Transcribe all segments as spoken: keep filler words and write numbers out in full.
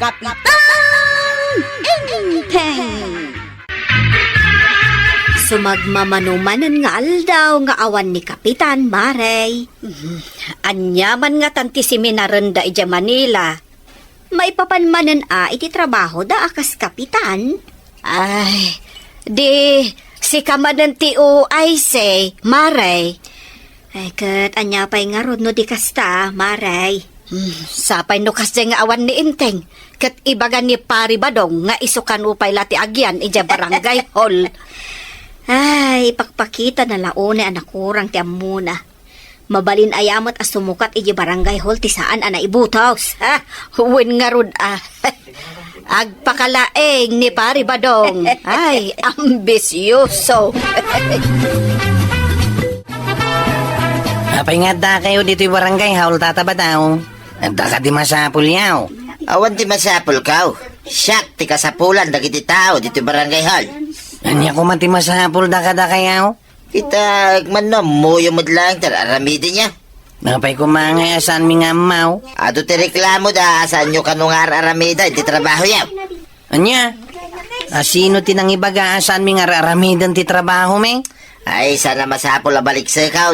Kapitan Enteng. Sumagmamano manen nga aldaw nga awan ni Kapitan Marey. Ania man ngatan ti seminarenda idiay Manila? Maipapan manen a iti trabahoda a kas kapitan? Ay, di sika manen ti uayse, Marey. Ay, ket ania pay ngarud no di kasta, Marey? Hmm, sapay no kasdiay nga awan ni Enteng, ket ibaga ni Pari Badong nga isu kano pay la ti agian idiay barangay hall. Ay, ipakpakitana la unay a nakurang ti ammona. Mabalin aya met a sumukat idiay barangay hall ti saan a naibutos. Ha? Wen ngarud a agpakalaeng ni Pari Badong. Ay, ambisyoso. Apay nga adda kayo ditoy barangay hall, Tata Badong? Adda ka di masapul yaw? Awan ti masapul kaw. Siak ti kasapulan dagiti tao ditoy barangay hall. Ania koma ti masapul da kadakayaw? Kita, agmano, ammoyo met laeng ti ar-aramiden ya. Apay koma ngay a saanmi nga ammaw? Adu ti reklamo da, saanyo kano nga ar-aramiden ti trabaho ya? Ania? A, sino ti nangibaga a saanmi nga ar-aramiden ti trabaho mi? Ay, saan a masapul a baliksekaw.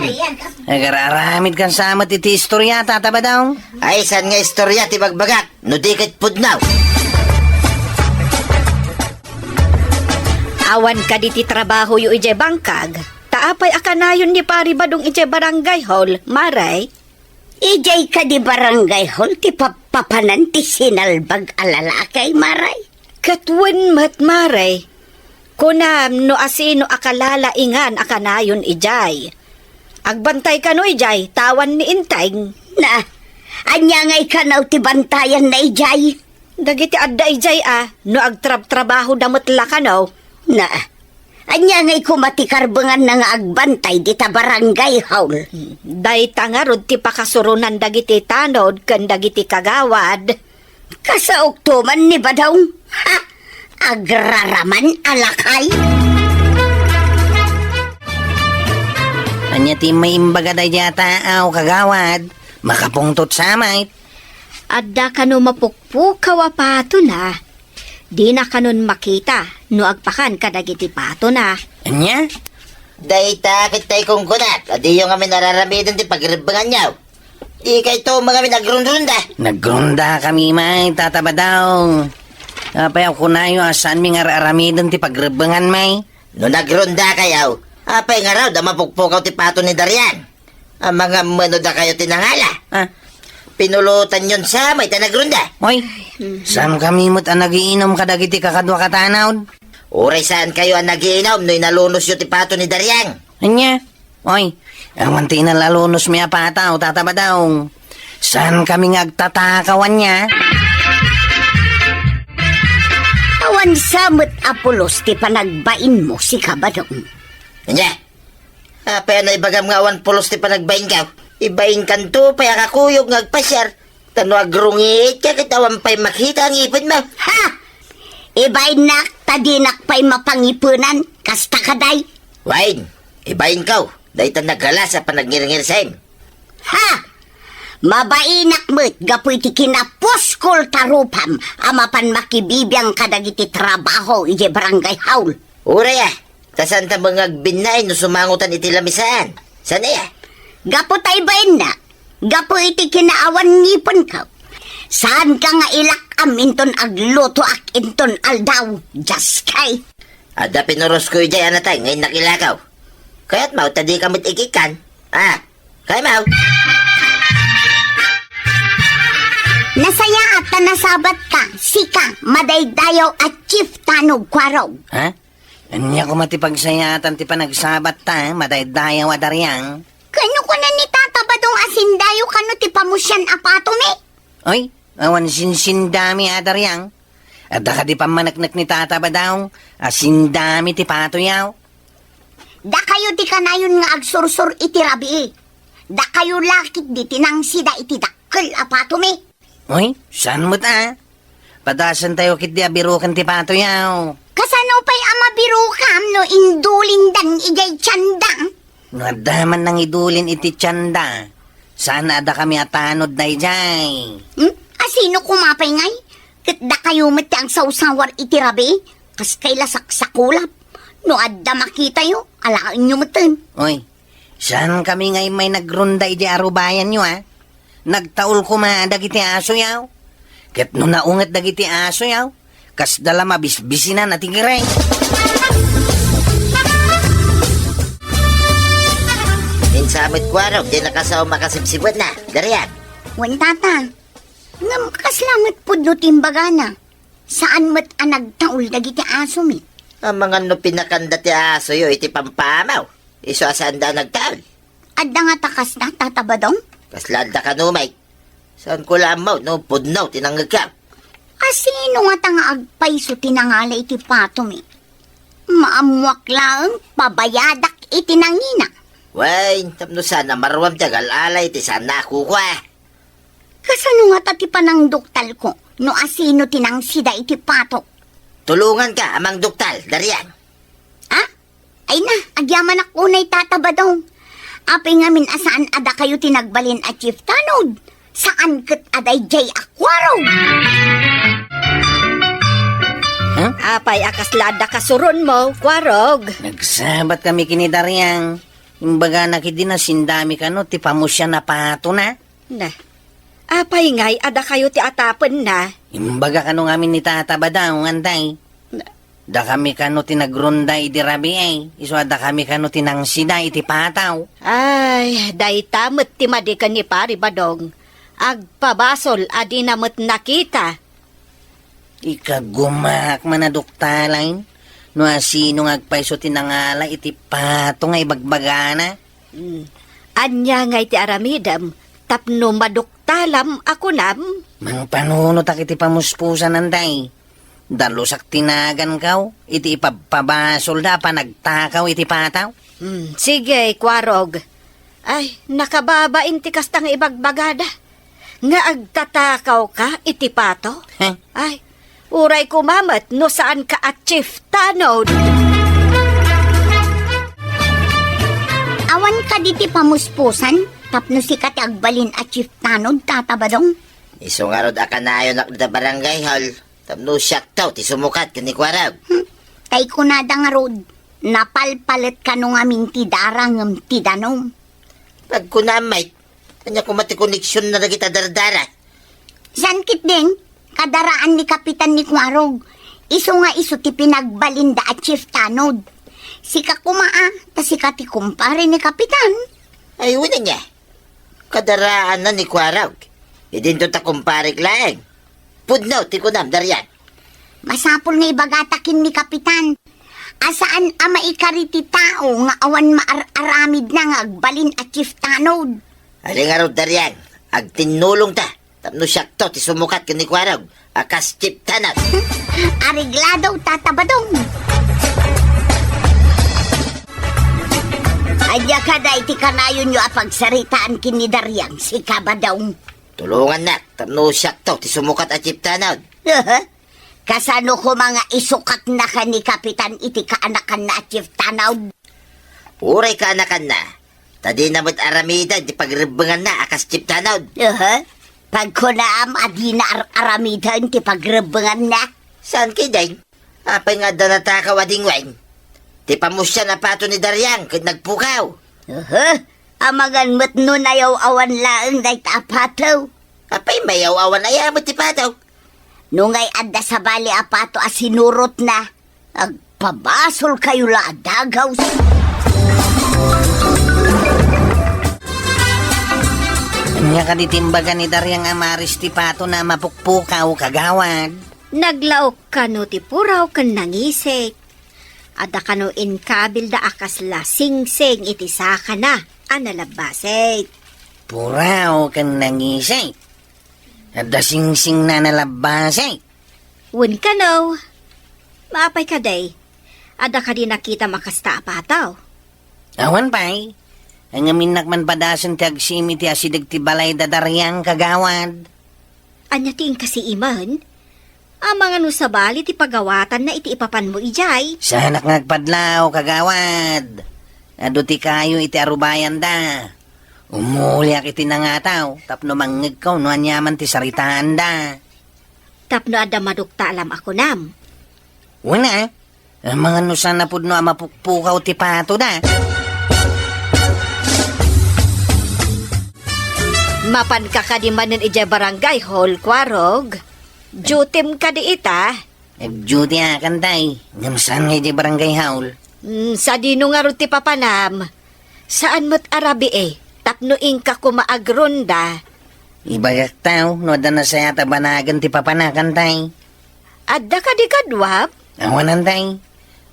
Agar-aramid kan sa met iti istorya, Tata Badong. Ay, saan nga istorya ti bagbagak? No di ket pudno. Awan kadi ti trabahoyo idiay bangkag? Ta apay a kanayon ni Pari Badong idiay barangay hall, Marey? Idiay kadi barangay hall ti pappapanan ti sinalbag a lalaki, Marey? Ket wen met, Marey. Kunam no asino a kalalaingan a kanayon idiay. Agbantay kano idiay, ta awan ni Enteng. Na, ania ngay kano ti bantayanna idiay? Dagiti adda idiay a, no agtrabtrabahoda met la kano. Na, ania ngay koma ti karbenganna nga agbantay dita barangay hall? Dayta ngarud ti pakasuronan dagiti tanod ken dagiti kagawad. Kasaokto man ni Badong. Ha? Agraraman a lakay? Ania ti maimbaga daydiay a taaw, kagawad? Makapungtot sa met. Adda kano mapukpukaw a patona? Dina kanon makita no agpakan kadagiti patona. Ania? Dayta ket tay kungkunak, a diyo ngamin ar-aramiden ti pagrebbenganyo. Dikayto ngamin agrunrunda. Nagrunda kami, may, Tata Badong. Apay a kunayo a saanmi nga ar-aramiden ti pagrebbengan, may? No nagrunda kayo, apay ngarud a mapukpukaw ti pato ni Dariang? Amangan met no dakayo ti nangala. Ah. Pinulotanyon sa may ta nagrunda. Oy, saan kami met a nagiinom kadagiti kakadua katanod? Uray saan kayo a nagiinom no inalunosyo ti pato ni Dariang? Ania? Oy, awan ti inalalunosmi a pataw, Tata Badong. Saan kami nga agtatakaw ania? Awan sa met a pulos ti panagbainmo, sika, Badong. Ania? Apay a naibagam nga awan pulos ti panagbainkaw? Ibainkanto pay a kakuyog nga agpasiar. Ta no agrungit ka ket awan pay makita a ngipenmo. Ha! Ibainnak ta dinak pay mapangipenan. Kasta kadi? Wen, ibainko. Dayta nagalas a panagngirngirsaem. Ha! Mabainak met gapu iti kinapuskol ta rupam a mapan makibibiang kadagiti trabaho idiay barangay hall. Uray a, ta saanta met nga agbinnaen no sumangotan iti lamisaan? Saan aya? Gapu ta ibainnak, gapu iti kinaawan ngipenko. Saanka nga ilak-am inton aglutoak inton aldaw, Dios kay. Adda pinurosko idiay a natay nga innak ilakaw. Kayatmo ta dika met ikikkan? Ah, kayatmo? Nasayaat ta nasabatka, sika, madaydayaw a Chief Tanog Kuarog. Ha? Ania koma ti pagsayaatan ti panagsabatta, madaydayaw a Dariang? Ken no kuna ni Tata Badong a sindayo kano ti pamusian a patomi? Oy, awan sinsindami a Dariang. Adda kadi pammaneknek ni Tata Badong a sindami ti patoyaw? Dakayo ti kanayon nga agsursor iti rabii. Dakayo la ketdi ti nangsida iti dakkel a patomi. Oy, saan met a? Padasentayo ketdi a biroken ti patoyaw. Kasano pay a mabirokam no indulindan idiay tienda? No adda man nangidulin iti tienda, saan a dakami a tanod daydiay. Hmm? Asino koma pay ngay? Ket dakayo met ti agsawsawar iti rabii, kas kay la saksakulap. No adda makitayo, alaenyo metten. Oy, saan kami nga immay nagronda idiay arubayanyo, a? Nagtaul koma dagiti asoyo. Ket no naunget dagiti asoyo, kasda la mabisbisinan a ti giray. Insa met, Kuarog, ti nakasaom a kasibsibetna, Dariang? Wen, tata. Ngem kasla met pudno ti imbagana. Saan met a nagtaul dagiti asomi. Amangan no pinakanda ti asoyo iti pampamaw, isu a saanda a nagtaul. Adda ngata kasta, Tata Badong? Kasla adda kano, Mike? Saanko la ammo no pudno ti nangngegko. A sino ngata nga agpayso ti nangala iti patomi? Maammoak laeng, pabayadak iti nangina. Wen, tapno saan a maruam ti agal-ala iti saanna a kukua. Kasano ngata ti panangduktalko no asino ti nangsida iti patok? Tulonganka a mangduktal, Dariang. A? Ay na, agyamanak unay, Tata Badong. Apay ngamin a saan a dakayo ti nagbalin a chieftanod? Saan ket a daydiay a Kuarog? Huh? Apay a kasla adda kasuronmo, Kuarog? Nagsabat kami ken ni Dariang. Imbagana ketdi a sindami kano ti pamusian a patona. Na, apay ngay a dakayo ti atapenna? Imbaga kano ngamin ni Tata Badong, Antay. Na- Dakami kano ti nagronda idi rabii, isu a dakami kano ti nangsida iti pataw. Ay, dayta met ti madi ken ni Pari Badong. Agpabasol a dina met nakita. Ikagumaak man a duktalaen no asino nga agpayso ti nangala iti pato nga ibagbagana. Hmm. Ania ngay ti aramidem tapno maduktalam a kunam? Mangpanunotak iti pamuspusan, Antay. Dalusak ti nagankaw iti ipabpabasolda a panagtakaw iti pataw. Hmm, sige, Kuarog. Ay, nakababain ti kasta nga ibagbagada. Nga agtatakawka iti pato? Heh? Ay, uray koma met no saanka a chieftanod. Awan kadi ti pamuspusan tapno sika ti agbalin a chieftanod, Tata Badong? Isu ngarud a kanayonak dita barangay hall. Tapno siakto ti sumukat ken ni Kuarog. Hmm. Tay kunada ngarud, napalpalet kano ngamin ti dara ngem ti danum. Pagkunam, Mike, ania koma ti koneksionna dagita dardara? Saan ketdin, kadaraan ni Kapitan ni Kuarog. Isu nga isu ti pinagbalinda a chieftanod. Sika koma a, ta sika ti kumpare ni Kapitan. Ay, wen ania. Kadaraanna ni Kuarog. Idinto ta kumparek laeng. Pudno ti kunam, Dariang. Masapul nga ibagata ken ni Kapitan a saan a maikari ti tao nga awan maar-aramidna nga agbalin a chieftanod. Ania ngarud, Dariang, agtinnulongta tapno siakto ti sumukat ken ni Kuarog a kas chieftanod. Areglado, Tata Badong. Ania kada iti kanayonyo a pagsaritaan ken ni Dariang, sika Badong? Tulongannak tapno siakto ti sumukat a chieftanod. Kasano koma nga isukatnaka ni Kapitan iti kaanakanna a chieftanod? Uray kaanakanna, ta dina met aramiden ti pagrebbenganna a kas chieftanod. Aha. Pagkunaam a dina ar-aramiden ti pagrebbenganna. Saan ketdin? Apay nga adda natakaw a dingwen? Ti pamusian a pato ni Dariang ket nagpukaw. Aha. Amangan met no nayaw-awan laeng dayta a pato. Apay mayaw-awan aya met ti pato? No ngay adda sabali a pato a sinurotna, agpabasolkayo la a dagaws. Ania kadi ti imbaga ni Dariang a maris ti patona a mapukpukaw, kagawad? Naglaok kano ti puraw ken nangisik. Adda kano inkabilda a kasla singsing iti sakana a nalabbasik. Puraw ken nangisik. Adda singsingna a nalabbasik. Wen kano. Maapay kadi? Adda kadi nakitam a kasta a pataw? Awan pay. Ngem innak man padasen ti agsiim iti asideg ti balay da Dariang, kagawad. Ania ti inkasiimen? Amangan no sabali ti pagawatanna iti ipapanmo idiay. Saanak nga agpadlaw, kagawad. Adu ti kayo iti arubayanda. Umuliak iti nangataw tapno mangngegko no aniaman ti saritaanda. Tapno adda maduktalam a kunam. Wen a, amangan no saan a pudno a mapukpukaw ti pato da. Mapanka kadi manen idiay barangay hall, Kuarog? Duty-m kadi ita? Ag-duty-akan, tay. Ngem saan nga idiay barangay hall? Mm, sadino ngarud ti papanam? Saan met a rabii, tapno inka koma agronda. Ibagak taw, no adda nasayaat a banagen ti papanakan, tay. Adda kadi kaduam? Awanan, tay.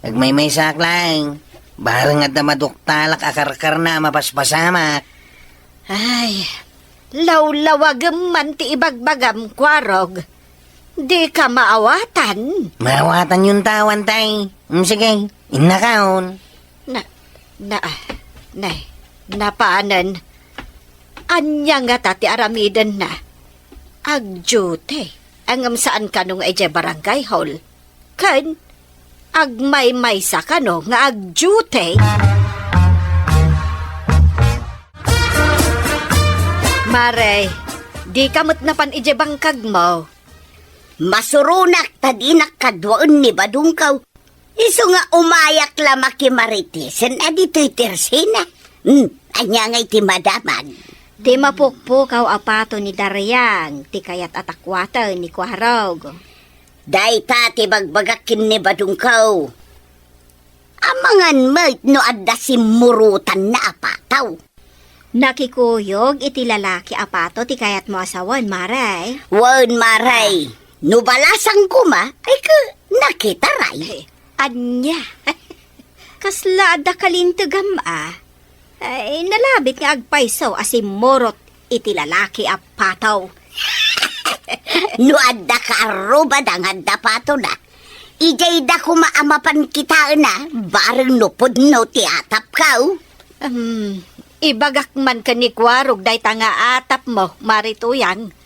Agmaymaysaak laeng. Bareng adda maduktalak a karkarna a mapaspasamak. Ay, lawlawagem man ti ibagbagam, Kuarog. Dika maawatan. Maawatanyon ta, tay. Mm, sige, innakaon. Na, na, nay, napanen. Ania ngata ti aramidenna? Ag-duty, ngem saan kano nga idiay barangay hall. Ken agmaymaysa kano nga ag-duty? Mare, dika met napan idiay bangkagmo? Masuronak ta dinak kaduaen ni Badongko. Isu nga umayak la makimaritisen a ditoy tersina. Hmm, ania ngay ti madamag? Ti mapukpukaw a pato ni Dariang, ti kayat a takuaten ni Kuarog. Dayta ti bagbagak ken ni Badongko. Amangan met no adda simmurotanna a pato. Nakikuyog iti lalaki a pato ti kayatmo a sawen, Mare? Wen, Mare. No balasang koma, ay ka, nakitaray. Eh, ania? Kasla adda kalintegam a? Ay, nalabit nga agpayso a simmurot iti lalaki a pato. No adda kaarrubada nga adda patona, idiay da koma a mapan kitaen a, bareng no pudno ti atapko. Hmm, ibagak man ken ni Kuarog dayta nga atapmo, Mare Tuyang.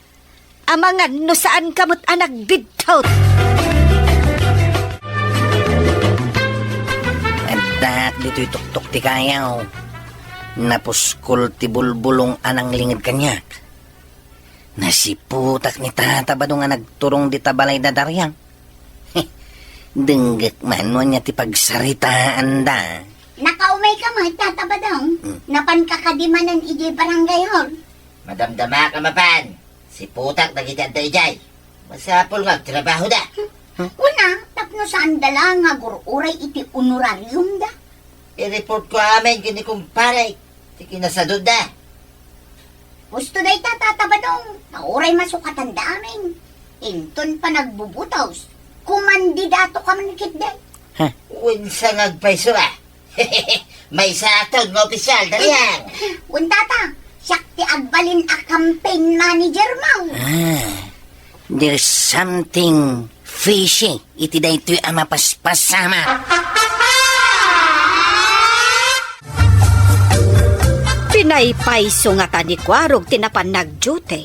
Amangan no saanka met a nagbidtot. Addaak ditoy tuktok ti kayo. Napuskol ti bulbulong a nanglinged kaniak. Nasiputak ni Tata Badong a nagturong dita balay da Dariang. Denggek man no ania ti pagsaritaanda. Nakaumayka met, Tata Badong? Hmm. Napanka kadi manen idiay barangay hall? Madamdamaak a mapan. Siputak dagiti adda idiay. Masapul nga agtrabahoda. Kuna, tapno saanda la nga agur-uray iti honorariumda. I-report ko amin ken ni kumparek ti kinasadutda. Husto dayta, Tata Badong, ta uray masukatanda amin. Inton panagbubutos, kumandidato ka man ketdi. Wen sa nga agpayso a. Maysaak ta nga opisyal, Dariang. Wen, Tata, siak ti agbalin a campaign manager mo. Ah, there's something fishy iti daytoy a mapaspasamak. Pinaypayso ngata ni Kuarog ti napan nag-duty.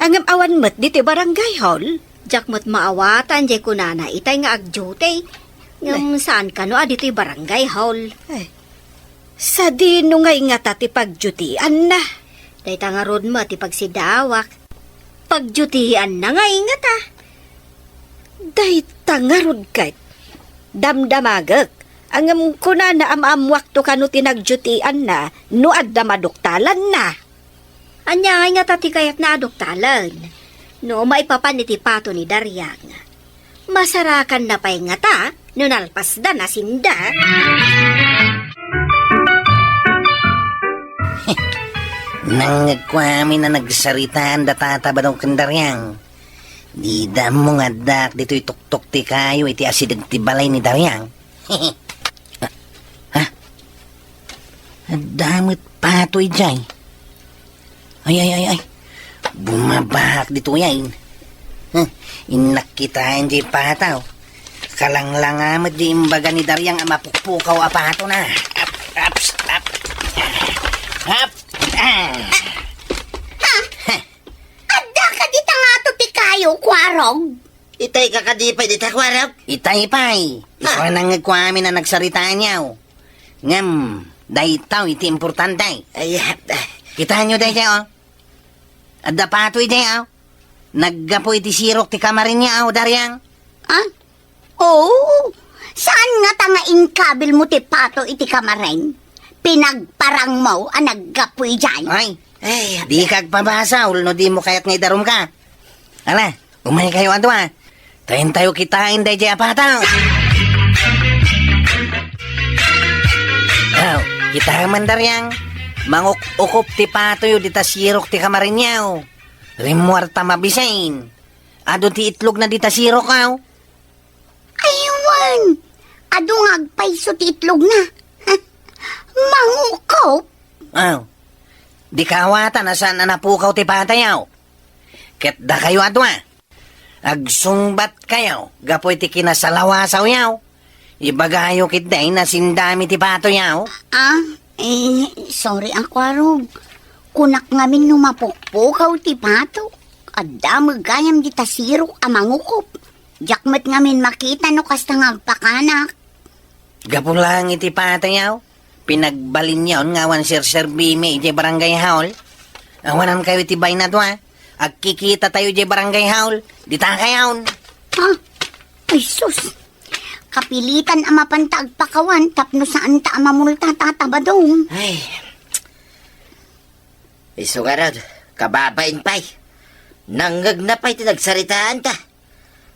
Ngem awan met ditoy barangay hall. Diak met maawatan diay kunana itay nga ag-duty. Ngem saan kano a ditoy barangay hall? Eh, sadino ngay ngata ti pagdutianna? Dayta ngarud met ti pagsidawak. Pagdutianna ngay ngata? Dayta ngarud ket damdamagek. Ngem kunana a maammuakto kano ti nagdutianna no adda maduktalanna. Ania ngay ngata ti kayatna a duktalen? No maipapan iti pato ni Dariang, masarakanna pay ngata no nalpasda nasinda. Nangngegko amin a nagsaritaan da Tata Badong ken Dariang. Dida ammo nga addaak ditoy tuktok ti kayo iti asideg ti balay ni Dariang. Ha? Adda met pato idiay. Ay, ay, ay, ay. Bumabaak ditoy ay. Huh, innak kitaen di pato. Kalanglanga met di imbaga ni Dariang a mapukpukaw a pato na. Ap, ap, ap. Ap. Ah. Ha? Adda ka dita ngato ti kayo, Kuarog? Itay ka kadi pay dita, Kuarog? Itay pay. Isu a nangngegko amin a nagsaritaanyo. Ngem, daytaw iti importante. Ay, ah, ah. Kitaenyo daydiay, oh. Adda pato idiay, oh. Naggapu iti sirok ti kamarenyo, Dariang? Ah? Oo. Saan ngata nga inkabilmo ti pato iti kamaren? Pinagparangmo a naggapu idiay? Ay, Ay, dika agpabasol no dimo kayat nga idarumka. Ala, umaykayo a dua. Ta intayo kitaen daydiay a pato. Aw, kitaem man, Dariang. Manguk-ukop ti patoyo dita sirok ti kamarenyo. Rimmuar ta mabisin. Adu ti itlogna dita sirok, aw. Ay, wen. Adu nga agpayso ti itlogna. Mangukop? Aw. Dika awatan a saan a napukaw ti patoyo. Ket dakayo a dua. Agsungbatkayo gapu iti kinasalawasawyo. Ibagayo ketdi a sindami ti patoyo. Ah, eh, sorry a, Kuarog. Kunak ngamin no mapukpukaw ti pato. Adda met gayam dita sirok a mangukop. Diak met ngamin makita no kasta nga agpakanak. Gapu laeng iti patoyo, pinagbalinyon nga awan serserbimi idiay barangay hall. Awanankayo iti baynat a. Agkikitatayo idiay barangay hall. Ditakayon. Ha? Ay, sus. Kapilitan a mapanta agpakawan tapno saanta a mamulta, Tata Badong. Ay. Isu ngarud, kababain pay. Nangngegna pay ti nagsaritaanta.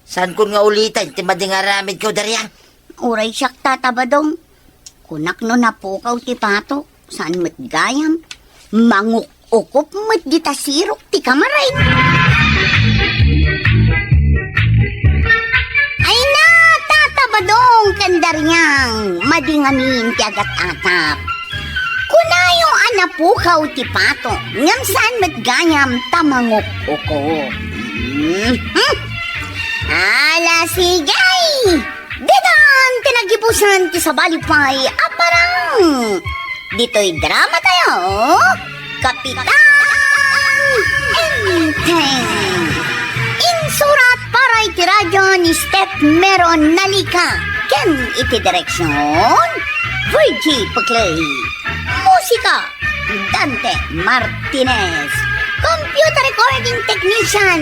Saankon nga ulitan ti madi nga aramidko, Dariang? Uray siak, Tata Badong. Kunak no napukaw ti pato, saan met gayam. Manguk-ukop met dita sirok ti kamaray. Ay na, Tata Badong ken Dariang, madi ngamin ti agat-atap. Kunayo a napukaw ti pato, ngem saan met gayam ta manguk-ukop. Mhm. Ala, sige! Ditan ti nagibusan ti sabali pay a parang. Ditoy drama tayo, Kapitan Enteng. Insurat para iti radyo ni Steph Meron Nalica ken iti direksyon, Virgie Peclay. Musika, Dante Martinez. Computer recording technician,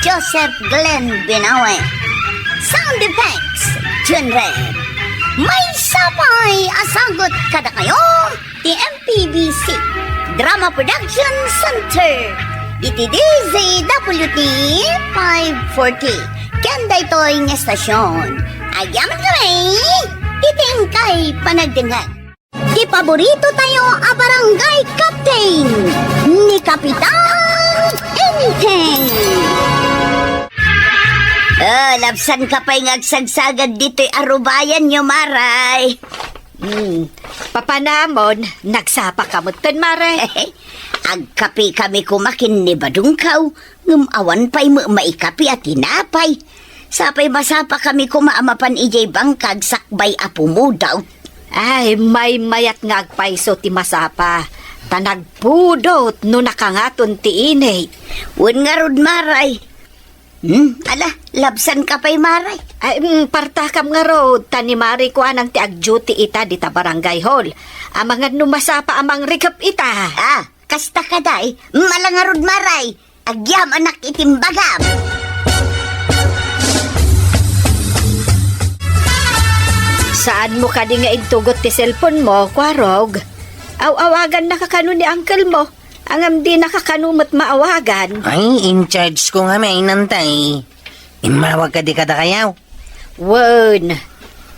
Joseph Glenn Binawe. Sound effects, Junred. Maysa pay a sagut kadakayo ti M P B C Drama Production Center iti D Z W T five forty. Ken daytoy nga estasyon, agyaman kami iti inkay panagdengngeg. Ti paborito tayo a barangay captain, ni Kapitan Enteng. Oh, labsan ka pay nga agsagsagad ditoy arubayan yo, Maray. Hmm. Papanamon, nagsapa ka metten, Maray. Agkape kami koma ken ni Badongkaw, ngem awan pay met maikape a tinapay. Sapay masapa kami koma a mapan idiay bangkag sakbay a pumudot. Ay, maymayat nga agpayso ti masapa, ta nagpudot no nakangaton ti init. Wen ngarud, Maray. Hmm, ala, labsan ka pay, Maray. Ay, mm, partakam ngarud, ta ni Maray kuanang ti agduty ita dita barangay hall. Amangan no masapa a mangrikep ita. Ah, kasta kadi, mala ngarud, Maray. Agyamanak iti imbagam. Saanmo kadi nga intugot ti cellphone mo, Kuarog? Aw-awagannaka kano ni uncle mo? Ngem dinaka kano met maawagan. Ay, in charge ko ngamin, Nantay. Immawag kadi kadakayo? Wen,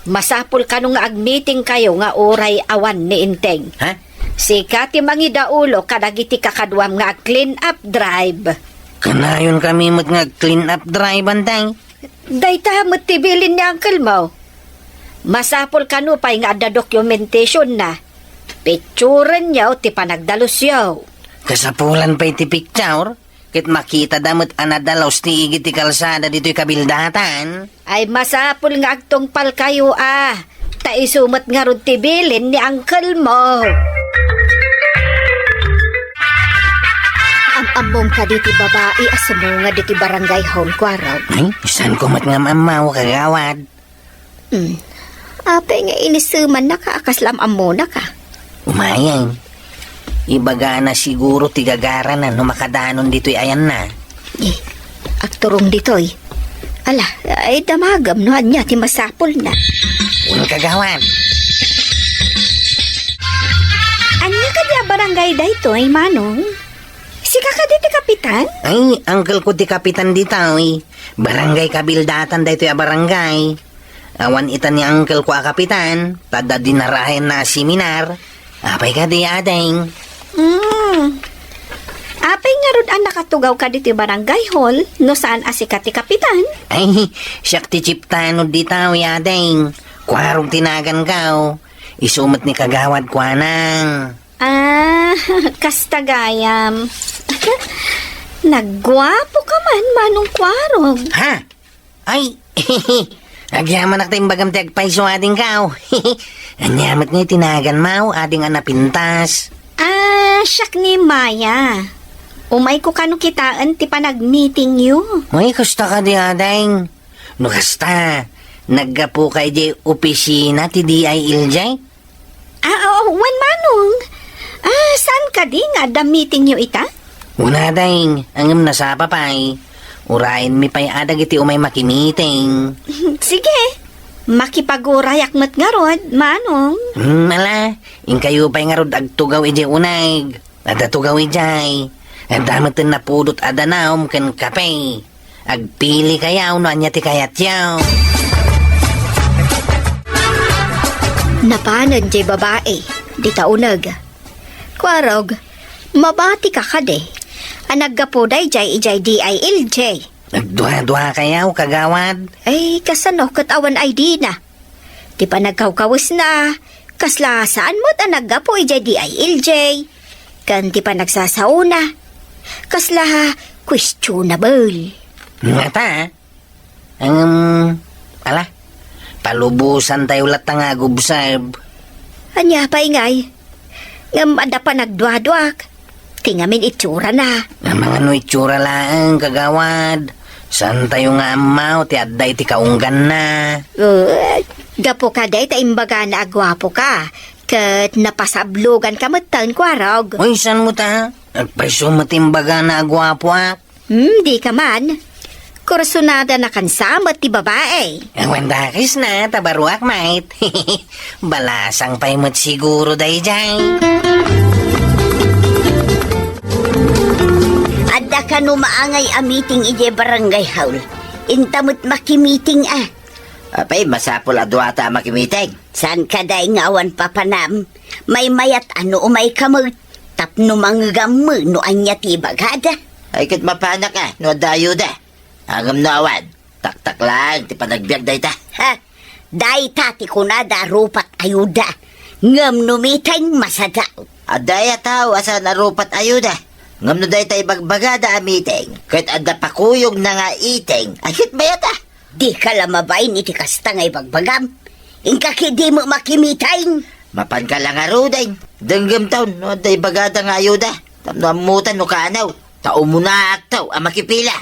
masapul kano nga agmeeting kayo nga uray awan ni Enteng. Ha? Sika ti mangidaulo kadagiti kakaduam nga ag-clean up drive. Kanayon kami met nga ag-clean up drive, Antay. Dayta met ti bilin ni uncle mo. Masapul kano pay nga adda documentation na. Picturenyo ti panagdalusyo. Kasapulan pay ti picture? Ket makitada met a nadalus ti igid ti kalsada ditoy kabildatan. Ay, masapul nga agtungpalkayo a, ta isu met ngarud ti bilin ni uncle mo. Am-ammom kadi ti babai a sumungad ditoy barangay hall, Kuarog? Ay, saanko met nga am-ammo, kagawad. Hmm. Apay nga inisemannaka a kasla am-ammonaka? Umayen. Ibagana siguro ti gagarana no makadanon ditoy ayanna. Eh, agturong ditoy. Ala, ay, damagem no ania ti masapulna. Wen, kagawad. Ania kadi a barangay daytoy, Manong? Sika kadi ti kapitan? Ay, uncle ko ti kapitan ditoy. Barangay kabildatan daytoy a barangay. Awan ita ni uncle ko a kapitan, ta adda dinarayenna a seminar. Apay kadi, ading? Mm. Apay ngarud a nakatugawka ditoy barangay hall no saan a sika ti kapitan? Ay, siak ti chief tanod ditoy, ading. Kuarog ti naganko. Isu met ni kagawad kuana. Ah, kasta gayam. Nagguapoka man, Manong Kuarog. Ha? Ay, agyamanak ta imbagam ti agpayso, adingko. Ania met ngay ti naganmo, ading a napintas? Ah, siak ni Maya. Umayko kano kitaen ti panagmeetingyo. Ay, kasta kadi, ading. No kasta, naggapuka idiay opisina ti D I L J? Ah, oo, wen, Manong. Ah, saan kadi nga adda meetingyo ita? Wen, ading, ngem nasapa pay. Urayenmi pay a dagiti umay makimiting. Sige, makipagurayak met ngarud, Manong. Hmm, ala, inkayo pay ngarud agtugaw idiay uneg. Adda tugaw idiay. Adda metten napudot a danum ken kape. Agpilikayo no ania ti kayatyo. Napanen jay babai, dita uneg. Kuarog, mabatika kadi a naggapuda idiay idiay D I L J? Nagduaduakayo, kagawad. Ay, kasano ket awan I D na? Ti panagkawkawesna, kasla saan met a naggapu idiay D I L J. Ken ti panagsasaona, kasla questionable. Ngata, ngem, ala, palubosantayo latta nga agobserb. Ania pay ngay? Ngem adda panagduaduak. Ti ngamin itsurana. Amangan no itsura laeng, kagawad. Saantayo nga ammo ti adda iti kaungganna. Uh, gapu kadi ta imbagana a guapoka, ket napasabloganka metten, Kuarog. Uy, saan mo ta? Agpayso met imbagana a guapoak. Hmm, dika man. Kursunadanakan sa met ti babai. Awan dakesna, ta baruak met. Balasang pay met siguro daydiay. Adda kano maangay a meeting idiay barangay hall. Inta met makimiting a. Apay, masapul a duata a makimiting. Saan kadi nga awan papanam? Maymayat a no umayka met tapno mangngegam no ania ti ibagada. Ay, ket mapanak a no adda ayuda. Ngem no awan, taktak laeng ti panagbiag dayta. Ha? Dayta ti kunada a rupat ayuda. Ngem no meeting, masada. Adda aya tao a saan a rupat ayuda. Ngem no dayta ibagbagada a meeting, ket adda pakuyogna nga iting, ay ket mayat a. Dika la mabain iti kasta nga ibagbagam. Inka ketdi met makimiting. Mapanka la ngaruden. Denggemtaon no adda ibagada nga ayuda. Tapno ammotan no kaanaw. Ta umunaaktaw a makipila.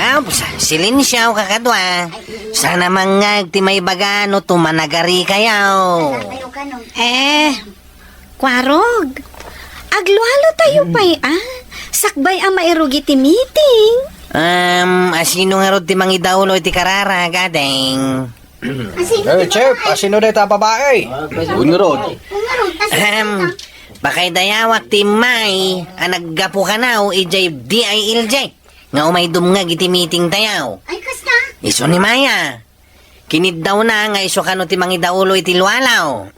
Aw, sa-, silensiaw, kakadua. Saan a mangngeg ti maibaga no tumanagari kayo. Eh, Kuarog, aglualo tayo pay, ah. Sakbay a mairugi ti meeting. Um, asino ngarud ti mangidaulo iti kararag, ading? Eh, Chef, asino dayta a babai? Wen ngarud. Ahem, pakaidayawak ti immay a naggapu kano idiay D I L J nga umay dumngeg iti meeting tayo. Ay, kasta? Isu ni Maya. Kiniddawna nga isu kano ti mangidaulo iti lualaw.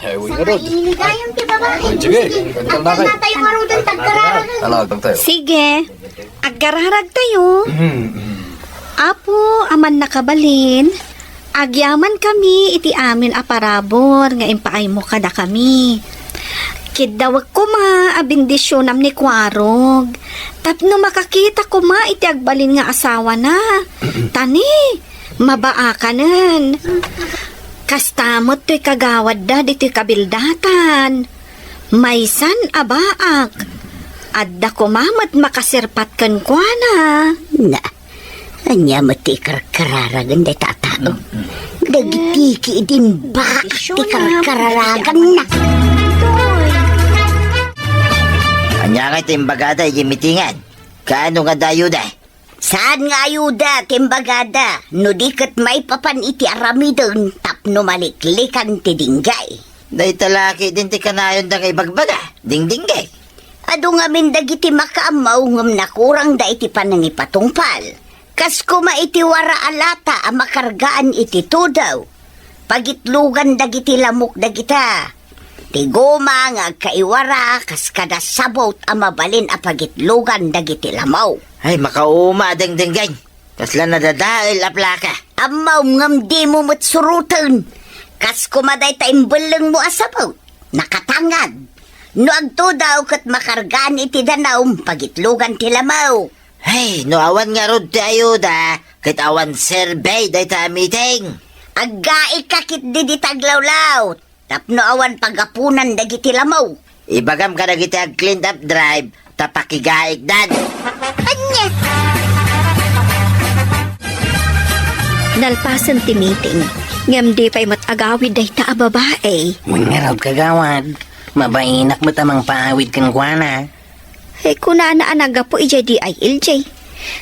Ay, wen ngarud. Iligayam ti babai. Ay, sige. Sige, agtalna kayo. Agtalna tayo ngaruden, tagkararag. Ala, agtalna tayo. Sige. Agkararag tayo. Mm, mm. Apo, Aman a nakabalin, agyamankami iti amin a parabur nga impaaymo kadakami. Kiddawek koma a bendisionam ni Kuarog tapno makakita koma iti agbalin nga asawana. Ta ni, mabaakanen. Kasta met toy kagawadda ditoy kabildatan. Maysan a baak. Adda koma met makasirpat kenkuana. Na, ania met ti karkararagan dayta a tao? Dagiti ki idin baak ti karkararaganna. Ania ngay ti imbagada iti mitingan? Kaano nga adda ayuda? Saan nga ayuda ti imbagada, no di ket maipapan iti aramiden tapno maliklikan ti dinggay. Dayta la ketdin ti kanayonda nga ibagbaga, dingdinggay. Adu ngamin dagiti makaammo ngem nakurangda iti panangipatungpal. Kas koma iti wara a lata a makargaan iti tudaw, pagitlogan dagiti lamok dagita. Ti goma nga agkaiwara kas kada sabot a mabalin a pagitlogan dagiti lamaw. Ay, makauma a dengdenggen. Kasla nadadael a plaka. Ammom ngem dimo met suroten. Kas koma dayta imbellengmo a sabot. Nakatangad. No agtudaw ket makargaan iti danum, pagitlogan ti lamaw. Ay, no awan ngarud ti ayuda, ket awan survey dayta a meeting. Aggaika ketdi dita aglawlaw, tapno awan pagapunan dagiti lamaw. Ibagam kadagiti ag-clean up drive, ta pakigaikdan. Ania? Nalpasen ti meeting, ngem di pay met agawid dayta a babai. Wen ngarud, kagawad, mabainak met a mangpaawid kenkuana. Ay, kunana a naggapu idiay D I L J.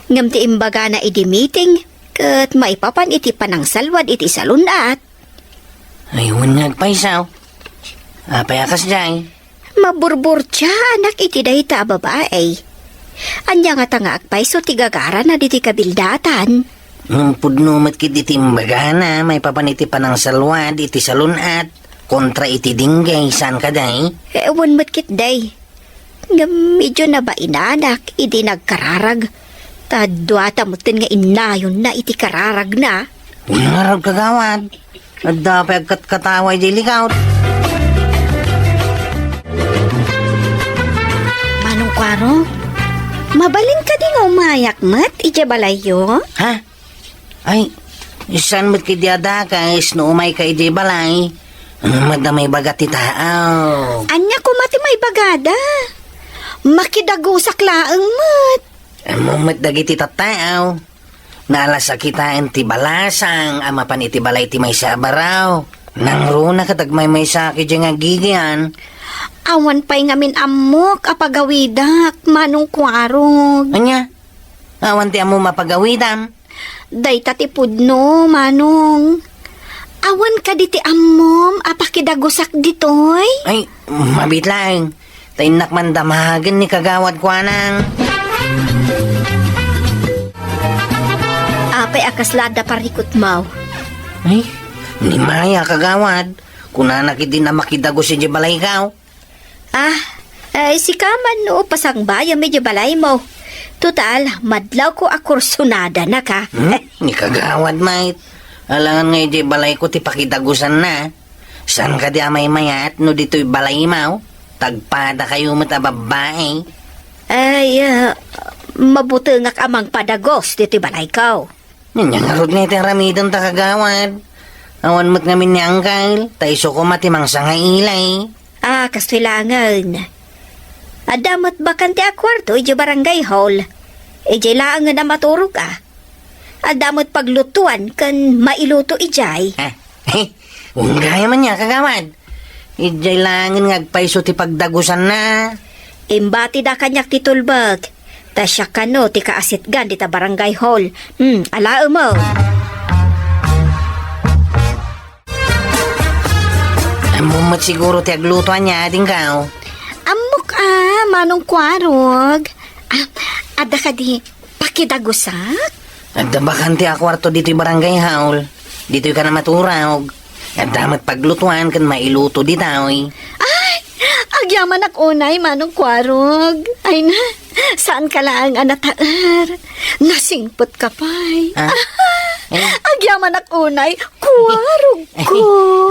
Ngem ti imbagana idi meeting, ket maipapan iti panangsalwad iti salun-at. Ay, wen nga agpayso. Apay a kasdiay? Maburburtiaanak iti dayta a babai. Ania ngata nga agpayso ti gagarana ditoy kabildatan? Ngem pudno met ketdi ti imbagana maipapan iti panangsalwad iti salun-at kontra iti dinggay, saan kadi? Eh, wen met ketdi. Ngem idiay nabainanak idi nagkararag, ta duata metten nga innayonna iti kararagna. Wen ngarud, kagawad, adda pay agkatkatawa idiay likawt. Manong Kuarog, mabalin kadi nga umayak met idiay balayyo? Ha? Ay, saan met ketdi a dakes no umayka idiay balay? Ano met a maibaga ti tao? Ania koma ti maibagada? Makidagusak laeng met. Ammom met dagiti tattao. Naalas a kitaen ti balasang a mapan iti balay ti maysa a baro. Nangruna ket agmaymaysaak idiay nga agigian. Awan pay ngamin ammok a pagawidak, Manong Kuarog. Ania? Awan ti ammom a pagawidam? Dayta ti pudno, Manong. Awan kadi ti ammom a pakidagusak ditoy? Ay, mabiit laeng. Ta innak man damagen ni kagawad kuanang. Apay a kasla adda parikutmaw? Ay, ni Maya, kagawad. Kunana ketdi a makidagus idiay balaykaw. Ah, ay, sika man no pasangbayam idiay balaymo. Total, madlawko a kursunadana ka. Hmm? Ni kagawad, mait. Alangan nga idiay balayko ti pakidagusanna. Saan kadi a maymayat no ditoy balaymo? Tagpadakayo met a babbai. Ay, ah, mabutengak a mangpadagus ditoy balayko. Ania ngarud nga iti aramidenta, kagawad? Awan met ngamin ni Angkel, ta isu koma ti mangsangailay. Ah, kastoy laengen. Adda met bakante a kuarto idiay barangay hall. Idiay laengen a maturog a. Adda met paglutuan ken mailuto idiay. Ah, Unggayam ania, kagawad. Idiay laengen nga agpayso ti pagdagusanna. Imbatida kaniak ti tulbek. Ta siak kano ti kaasitgan dita barangay hall. Hmm, alaem mo. Ammom met siguro ti agluto ania, adingko? Ammok a, Manong Kuarog. Ah, adda kadi pakidagusak? Adda bakante a kuarto ditoy barangay hall. Ditoy ka na maturog. Adda met paglutuan ken mailuto ditoy. Ay, agyamanak unay, Manong Kuarog. Ay na, saan ka laeng a nataer? Nasingpet ka pay. Ah? Eh? Agyamanak unay, Kuarog ko.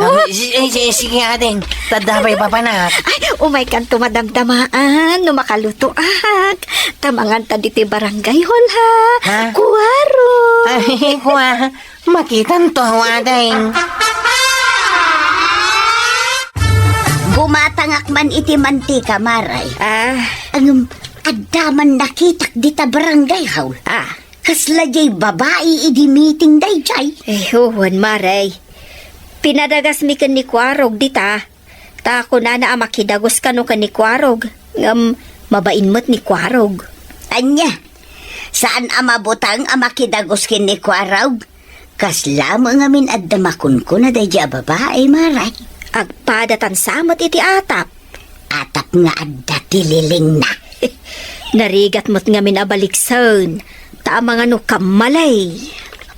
Ay, si-, ay, si-, sige, ading. Tadda pay papanak. Ay, umay kanto madamdamaan no makalutoak. Ta manganta ditoy barangay hall, ha? Ha? Kuarog. Ay, kua. Makitanto, ading. Gumatangak man iti mantika, Maray. Ah. Ngem, adda man nakitak dita barangay hall. Ah. Kasla diay babai idi meeting daydiay. Eh, wen, Maray. Pinadagasmi ken ni Kuarog dita. Ta kunana a makidagus kano ken ni Kuarog. Ngem, Mabain met ni Kuarog. Ania? Saan a mabuteng a makidagus ken ni Kuarog? Kasla met ngamin adda makunkuna daydi a babai, Maray. Agpadatan sa met iti atap. Atap nga adda ti lilingna. Narigat met ngamin a baliksen, ta amangan no kammalay.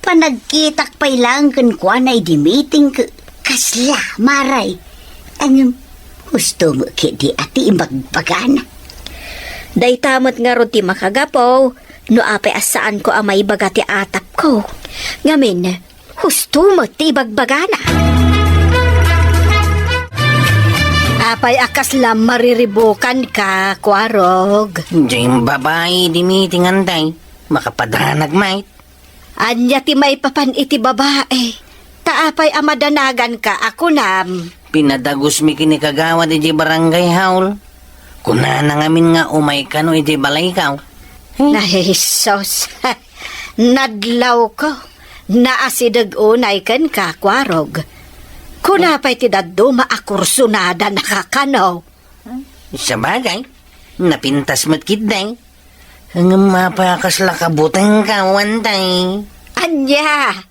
Panagkitak pay laeng kenkuana idi meeting ke-, kasla, Maray. Ngem, husto met ketdi a ti ibagbagana. Dayta met ngarud ti makagapu, no apay a saanko a maibaga ti atapko. Ngamin, husto met ti ibagbagana. Apay a kasla mariribukanka, Kuarog? Diay babai idi meeting, Antay. Makapadanag met. Ania ti maipapan iti babai? Ta apay a madanaganka a kunam? Pinadagusmi ken ni Kagawad idiay barangay hall. Kunana ngamin nga umay kano idiay balayko. Ay, Jesus. Nadlawko. Naasideg unay kenka, Kuarog. Kuna pay ti dadduma a kursunada nakakano? Sabagay, napintas met ketdi. Ngem apay a kasla kabutengko, Antay? Ania?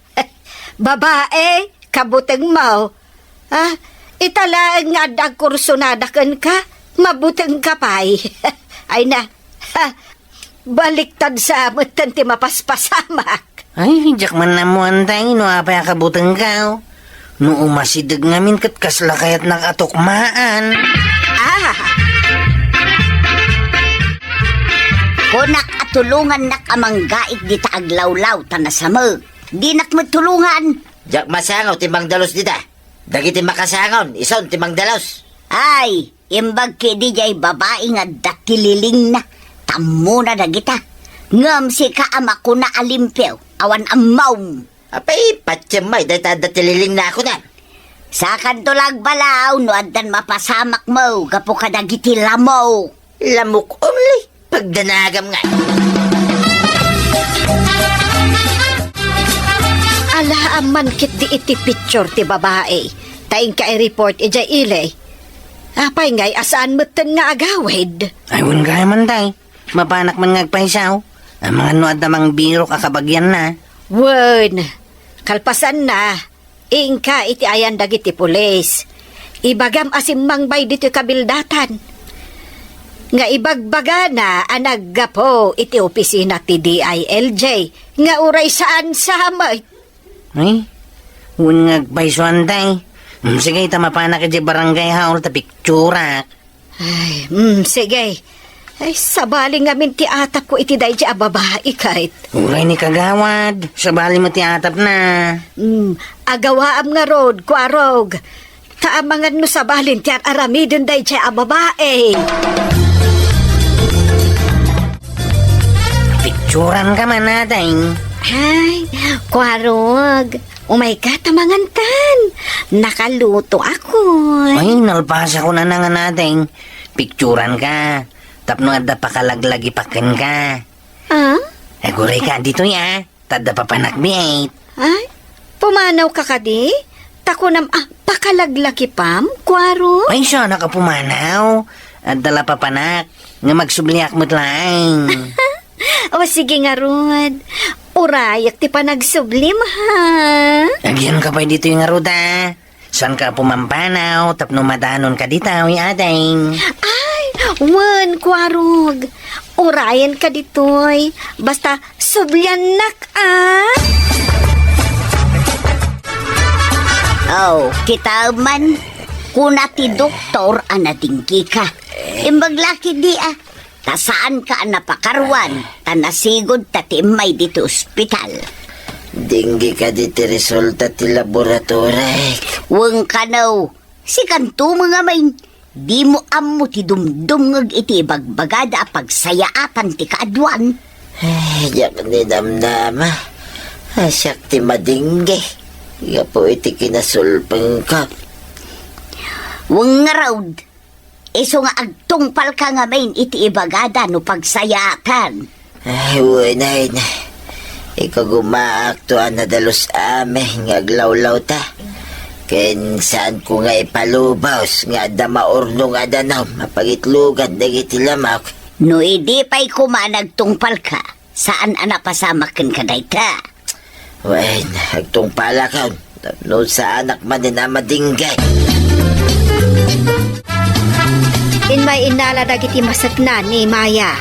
Babai, kabutengmo? Ah, ita laeng nga adda agkursunada kenka, mabutengka pay. Ay na, ha, baliktad sa metten ti mapaspasamak. Ay, diak man ammo, Antay, no apay a kabutengko. No umasideg ngamin ket kasla kayatnak a tukmaan. Ah! Kunak a tulongannak a manggaik dita aglawlaw ta nasamek. Dinak met tulongan. Diak masango ti mangdalus dita. Dagiti makasangon, isun ti mangdalus. Ay, imbag ketdi diay babai nga adda ti lilingna, ta ammona dagita. Ngem sika a makuna a limpio, awan ammom. Apay, patiem met dayta adda ti lilingna a kunam. Sakanto la agbalaw no addan mapasamakmo gapu kadagiti lamok. Lamok only? Pagdanagam nga. Alaam man ketdi iti picture ti babai. Ta inka i-report idiay ili. Apay ngay a saan metten nga agawid? Ay, wen gayam, Antay. Mapanak man nga agpayso. Amangan no adda mangbirok a kabagianna. Wen, kalpasanna, inka iti ayan dagiti pulis. Ibagam a simmangbay ditoy kabildatan. Nga ibagbagana a naggapu iti opisina ti D I L J nga uray saan sa met. Ay, wen nga agpayso, Antay. Mm, sige, ta mapanak idiay barangay hall ta picturak. Ay, mm, sige. Ay, sabali ngamin ti atapko iti daydi a babai, ket. Uray ni kagawad, sabali met ti atapna. Mm, agawaam ngarud, Kuarog. Ta amangan no sabalin ti ar-aramiden daydi a babai. Picturanka man, Ading. Ay, Kuarog. Umayka ta mangantan. Nakalutoakon. Ay, nalpasakon a nangan, Ading. Picturanka. Tapno adda pakalaglagipak kenka. Ah? Agurayka ditoy, a. Ta adda papanakmi, a. Ay, pumanawka kadi? Ta kunam a pakalaglagipam, Kuarog? Ay, saanak a pumanaw. Adda la papanak. Nga magsubliak met laeng. O, sige ngarud. Urayak ti panagsublim, ha? Agyanka pay ditoy ngarud, a. Saanka a pumampanaw tapno madanonka ditoy, Ading. Ay, wen, Kuarog. Urayanka ditoy. Basta, subliannak, a. Oh, kitaem man, kuna ti doktor a nadinggika. Imbag la ketdi, a. Ta saanka a napakaruan, ta nasigud ta ti immay ditoy ospital. Dengue kadi ti resulta ti laboratory. Wen kano, sikanto met ngamin, dimo ammo ti dumdumngeg iti ibagbagada a pagsayaatan ti kaaduan. Ay, diak ni damdama. A, siak ti madinggui gapu iti kinasulpengko. Wen ngarud, isu nga agtungpalka ngamin iti ibagada no pagsayaatan. Ay, wen, ay, na. Ikagumaakto a nadalus amin nga aglawlawta. Ken saanko nga ipalubos nga adda maurnong a danum a pangitlogan dagiti lamok. No idi pay koma nagtungpalka, saan a napasamak kenka dayta. Wen, agtungpalakon, tapno saanak manen a madinggay. Immay innala dagiti masekna ni Maya.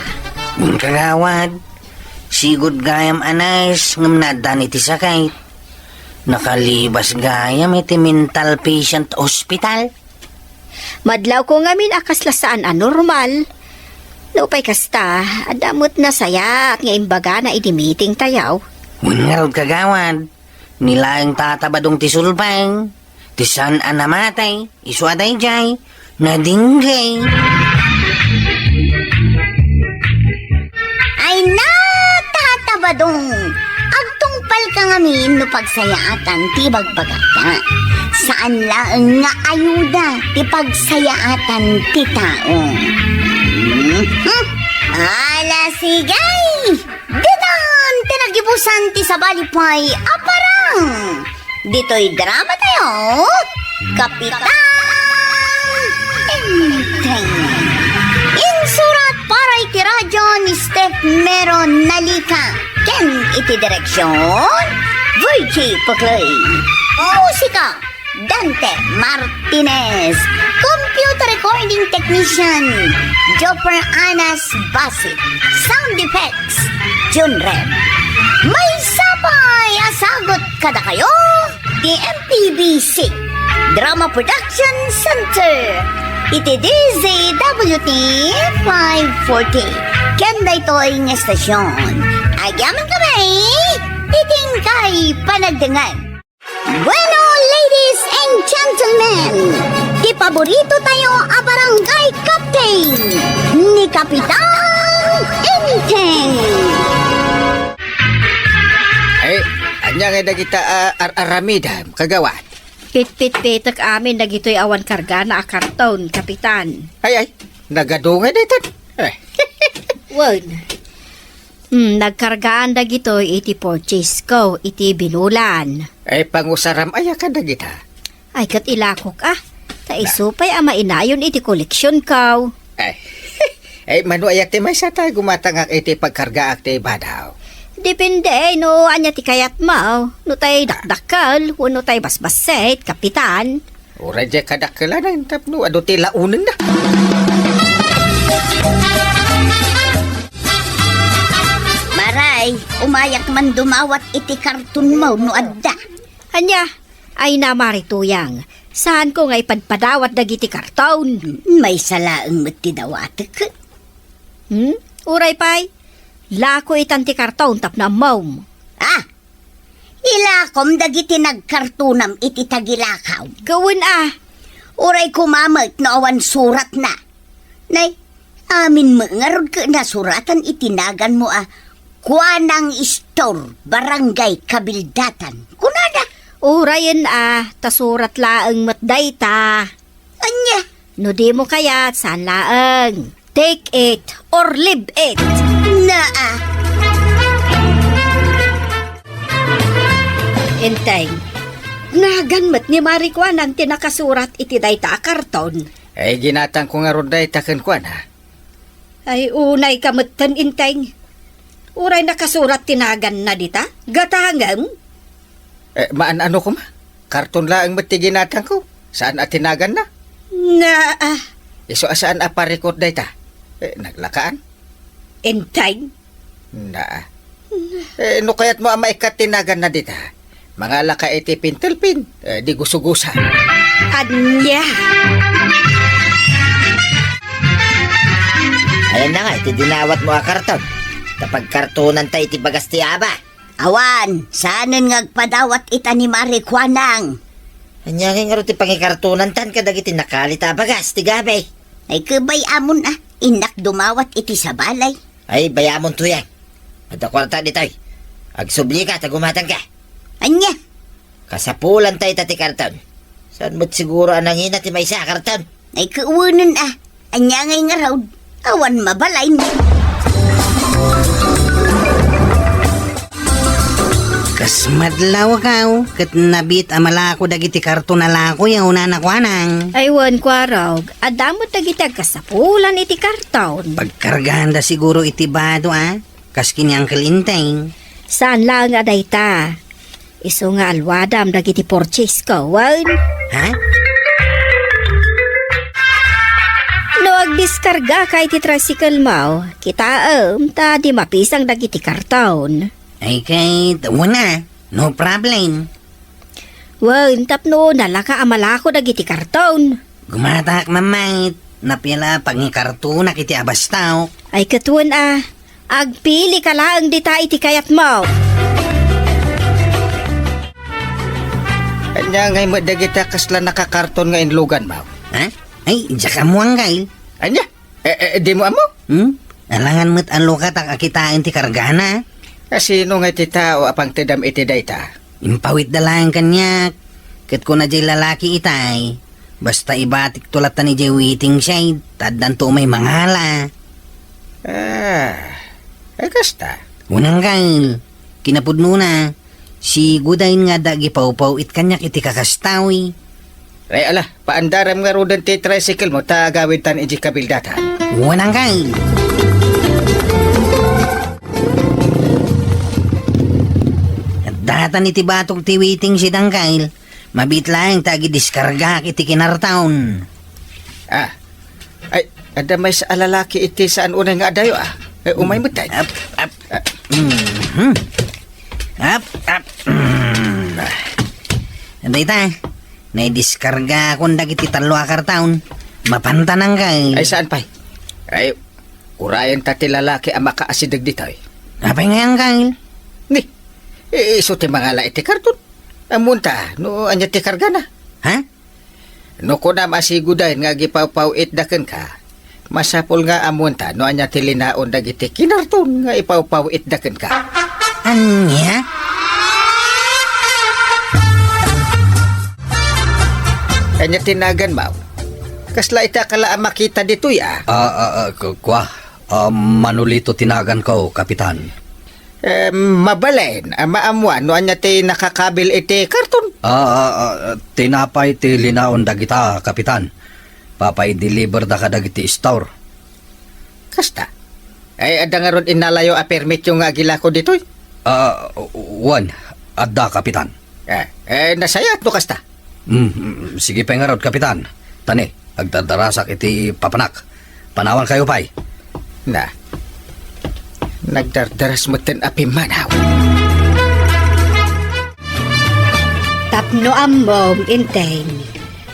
Kagawad, sigud gayam a nurse ngem naaddan iti sakit. Nakalibas gayam iti mental patient hospital. Madlawko ngamin a kasla saan a normal. Nupay kasta, adda met nasayaat nga imbagana idi meeting tayo. Wen ngarud, kagawad, ni laeng Tata Badong ti sulbeng, ti saan a namatay, isu a daydiay, nadinggay. Ay na, Tata Badong! Agtungpalka ngamin no pagsayaatan ti ibagbagata. Saan laeng nga ayuda ti pagsayaatan ti tao. Mhm. Ala, sige! Ditan ti nagibusan ti sabali pay a parang. Ditoy drama tayo, Kapitan Enteng. Insurat para iti radyo ni Steph Mero Nalica ken iti direksyon, Virgie Puclay. Musika, Dante Martinez. Computer recording technician, Jopper Anas Basit. Sound effects, Jun Red. Maysa pay a sagut kadakayo, ti M P B C Drama Production Center, iti D Z W T five forty. Ken daytoy nga estasyon, agyamankami iti inkay panagdengngeg. Bueno, ladies and gentlemen, ti paborito tayo a barangay captain, ni Kapitan Enteng. Ay, ania nga dagita a ar-aramidam, kagawad? Pitpitpitek amin dagitoy awan kargana a karton, Kapitan. Ay, ay, nagadu nga daytan. Eh. Wen. Hmm, nagkargaan dagitoy iti purchase ko iti binulan. Ay, pangusaram aya kadagita? Ay, ket ilakok, ah. Ta Na- isu pay a mainayon iti koleksion ko. Ay, ay, mano aya ti maysa ta gumatangak iti pagkargaak ti badaw? Depende, eh, no ania ti kayatmo. No tay dakdakkel, wenno tay basbassit, Kapitan. Uray diay kadakkelan, tapno adu ti launenna. Maray, umayak man dumawat iti kartonmo no adda. Ania? Ay na, Mari Tuyang, saanko nga ipadpadawat dagiti karton. Maysa laeng met ti dawatek. Hmm? Uray pay, lako itan ti karton tapno ammom. Ah! Ilakom dagiti nagkartonam iti tagilakaw. Kawen a. Uray koma met no awan suratna. Nay, amin met ngarud ket nasuratan iti naganmo a Kuanang Store, Barangay Kabildatan. Kunada. Urayen a, ta surat laeng met dayta. Ania? No dimo kayat, saan laeng. Take it or leave it. Naa. Enteng, nagan met ni Mari Kuanang ti nakasurat iti dayta a karton. Ay, ginatangko ngarud dayta kenkuana. Ay, unayka metten, Enteng. Uray nakasurat ti naganna dita? Gatangem? Eh, maan-ano koma? Karton laeng met ti ginatangko. Saan a ti naganna? Nga, ah. Isu a saan a parikot dayta. Eh, naglakaan? Enteng? Na. Eh, no kayatmo a maikkat ti naganna dita, mangalaka iti pintelpin, eh, di gusugusa. Ania? Ayan na nga, iti dinawatmo a karton. Ta pagkartonanta iti bagas ti aba. Awan, saanen nga agpadawat ita ni Mari Kuanang. Ania ngay ngarud ti pangikartonantan kadagiti nakalit a bagas ti gabe? Ay, kebay amon a, innak dumawat iti sabali. Ay, bayamon, Tuyang. Adda kuarta ditoy. Agsublika ta gumatangka. Ania? Kasapulanta ita ti karton. Saan met siguro a nangina ti maysa a karton? Ay, kawanen a. Ania ngay ngarud? Awan mabalin. Kas Madlawkaw, ket nabiit a malako dagiti karton a lakoyo, nanakuanang. Ay wen, Kuarog, adda met dagiti agkasapulan iti karton. Pagkarganda siguro iti bado, a? Kas ken ni Uncle Enteng. Saan laeng a dayta. Isu nga alwadam dagiti purchase ko, wen? Ha? No agdiskargaka iti tricycle mo, kitaem ta di mapisang dagiti karton. Ay, ket, wen a, no problem. Wen, tapno nalaka a malako dagiti karton. Gumatak, Mama, napia la pangikartonak iti abastok. Ay, ket wen a, agpilika laeng dita iti kayatmo. Ania ngay met dagiti a kasla nakakarton nga inluganmo? Ha? Ay, diak ammo, Uncle. Ania? Eh, eh, dimo ammo? Hmm? Alangan met a lukatak a kitaen ti kargana. Kasino ngay ti tao a pangtedam iti dayta? Impawitda laeng kaniak. Ket kuna jay lalaki itay, basta ibatikto latta ni jay waiting shed, ta addanto umay mangala. Ah, ay kasta. Wen, Uncle, kinapudnona, sigudayen nga adda agipawpaw-it kaniak iti kakastawi. Ay, ala, paandaram ngaruden ti tricycle mo ta agawidtan iti kabildatan. Wen, Uncle. Datan iti batok ti waiting shed, Uncle. Mabiit laeng ta agidiskargaak iti kinarton. Ah. Ay, adda maysa a lalaki iti saan unay nga adayo, a. Ay, umay met, ay. Ap, ap. Ah. Mhm. Ap, ap. Mm. Dayta, naidiskargakon dagiti tallo a karton. Mapantan, Uncle. Ay, saan pay? Ay, urayen ta ti lalaki a makaasideg ditoy. Apay ngay, Uncle? Ni, i-, isu ti mangala iti karton. Ammonta, no ania ti kargana. Ha? No kunam a sigudayen nga agipawpaw-itda kenka, masapul nga ammonta no ania ti linaon dagiti kinarton nga ipawpaw-itda kenka. Ania? Ania ti naganmo? Kasla ita kala a makita ditoy, a? Ah, ah, ah, ku-, kua, ah, Manolito ti naganko, Kapitan. Eh, mabalin a maammuan no ania ti nakakabil iti karton. Ah, ah, ah, tinapay ti linaon dagita, Kapitan. Papaideliverda kadagiti store. Kasta? Ay, adda ngarud innalayo a permityo nga agilako ditoy? Ah, wen, adda, Kapitan. Eh, eh, nasayaat no kasta. Mm, mm, sige pay ngarud, Kapitan. Tani, agdardarasak iti papanak. Panawankayo pay. Na, nagdardaras metten a pimmanaw. Tapno ammom, Enteng,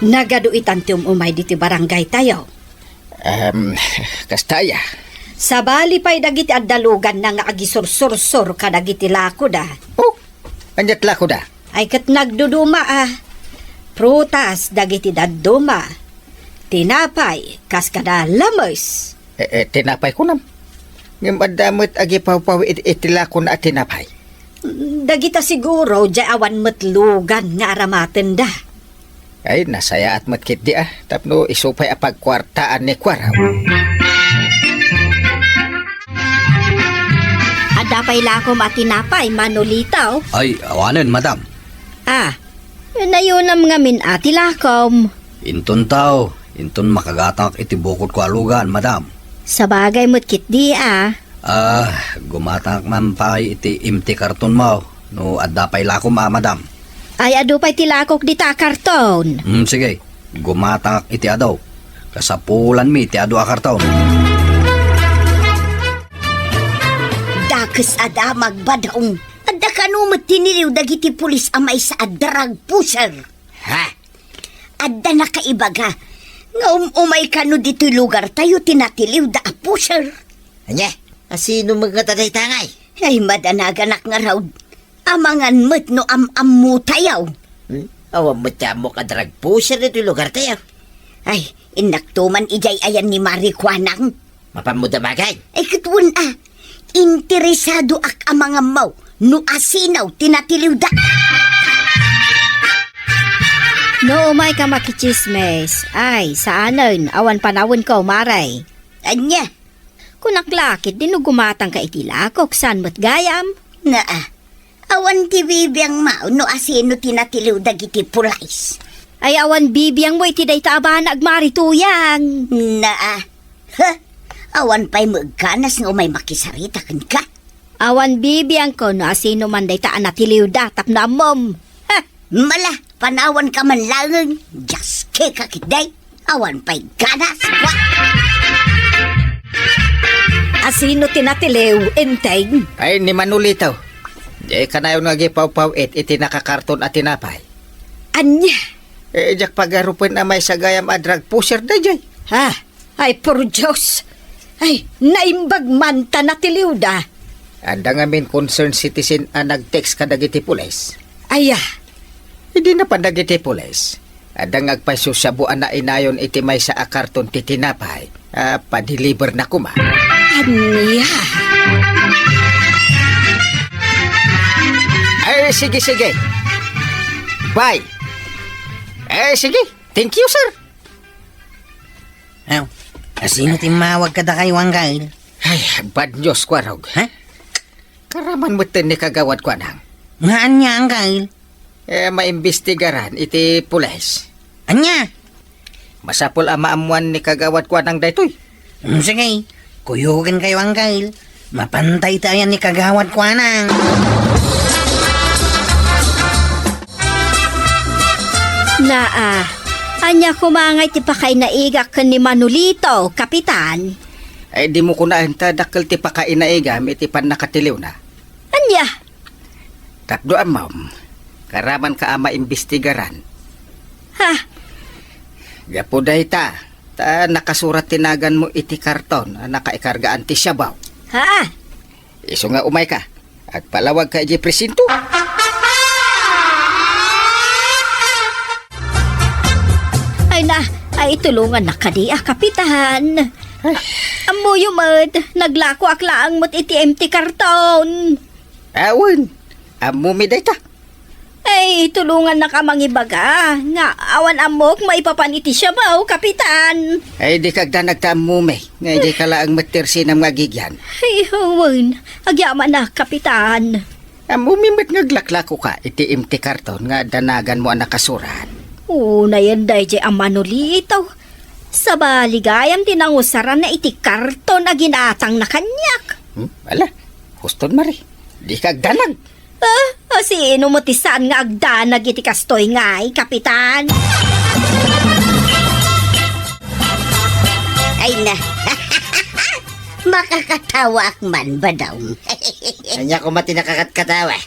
nagadu itan ti um-umay ditoy barangaytayo. Em, kasta aya? Sabali pay dagiti adda luganna nga agisursursor kadagiti lakoda. Oh, aniat lakoda? Ay ket nagduduma a. Prutas dagiti dadduma. Tinapay, kas kada lames. Eh, eh, tinapay kunam. Ngem adda met agipawpaw it-, iti lakona a tinapay. Dagita siguro, diay awan met lugan nga aramatenda. Ay, nasayaat met ketdi, a, tapno isu pay a pagkuartaan ni Kuarog. Adda pay lakom a tinapay, Manolito? Ay, awanen, madam. Ah, nayunam ngamin a ti lakom. Inton tao, inton makagatangak iti bukodko a lugan, madam. Sabagay met ketdi, a. Ah, gumatangak man pay iti empty kartonmo, no adda pay lakom a, madam. Ay, adu pay ti lakok dita a karton. Hmm, sige. Gumatangak iti adu. Kasapulanmi ti adu a karton. Dakes a damag, Badong. Adda kano met tiniliw dagiti pulis a maysa a drug pusher. Ha? Adda nakaibaga nga um-umay kano ditoy lugartayo ti natiliwda a pusher. Ania? Asino met ngata dayta ngay? Ay, madanaganak ngarud. Amangan met no am-ammotayo. Hmm? Awan met ti ammok a drug pusher ditoy lugartayo. Ay, innakto man idiay ayan ni Mari Kuanang. Mapanmo damagen? Ay, ket wen a, interesadoak a mangammo no asino ti natiliwda. No umayka makitsismis, ay, saanen, awan panawenko, Mare. Ania? Kunak la ketdi no gumatangka iti lakok, saan met gayam? Naa, Awan ti bibiangmo no asino ti natiliw dagiti pulis. Ay, awan bibiangmo iti dayta a banag, Mari Tuyang. Naa. Huh? Awan pay met ganas nga umay makisarita kenka. Awan bibiangko no asino man dayta a natiliwda tapno ammom. Huh? Mala, panawanka man laeng. Dios, keka ketdi. Awan pay ganas. Wa! Asino ti natiliw, Enteng? Ay, ni Manolito. Di kanayon nga agipawpaw-it iti nakakarton a tinapay. Ania? Eh, diak pagarupen a maysa gayam a drug pusher daydiay. Ha? Ay, por Dios! Ay, naimbag man ta natiliwda. Adda ngamin concerned citizen a nag-text kadagiti pulis. Aya? Idi napan dagiti pulis, adda nga agpayso-siabo a nainayon iti maysa a karton ti tinapay a padeliverna koma. Ania? Ay, sige, sige. Bye. Eh, sige. Thank you, sir. Aw, asino ti immawag kadakayo, Angkel? Ay, bad news, Kuarog. Ha? Karaman metten ni Kagawad Kuanang. Nga ania, Angkel? Eh, maimbestigaran iti pulis. Ania? Masapul a maammuan ni Kagawad Kuanang daytoy. Hmm, sige. Kuyogenkayo, Angkel. Mapantay ti ayan ni Kagawad Kuanang. Naa, ania koma ngay ti pakainaigak ken ni Manolito, Kapitan? Ay, dimo kunaen ta dakkel ti pakainaigam iti pannakatiliwna. Ania? Tapno ammom, karamanka a maimbestigaran. Ha? Gapu dayta, ta nakasurat ti naganmo iti karton a nakaikargaan ti siabaw. Ha? Isu nga umayka, agpalawagka idiay presinto. Ay na, ay tulongannak kadi a, Kapitan. Ay. Ammoyo met, naglakoak laeng met iti empty karton. Awan, ammomi dayta. Ay, tulongannak a mangibaga nga awan ammok maipapan iti siabaw, Kapitan. Ay, dika agdanag ta ammomi nga idiayka laeng met ti arsenam nga agigyan. Ay, wen, agyamanak, Kapitan. Ammomi met nga aglaklakoka iti empty karton nga adda naganmo a nakasurat. Unayen daydiay a Manolito. Sabali gayam ti nangusaranna iti karton a ginatangna kaniak. Hmm? Ala, huston, Mari. Dika agdanag. Ah, asino met ti saan nga agdanag iti kastoy ngay, Kapitan? Ay na. Makakatawaak man, Badong. Ania koma ti nakakatkatawa?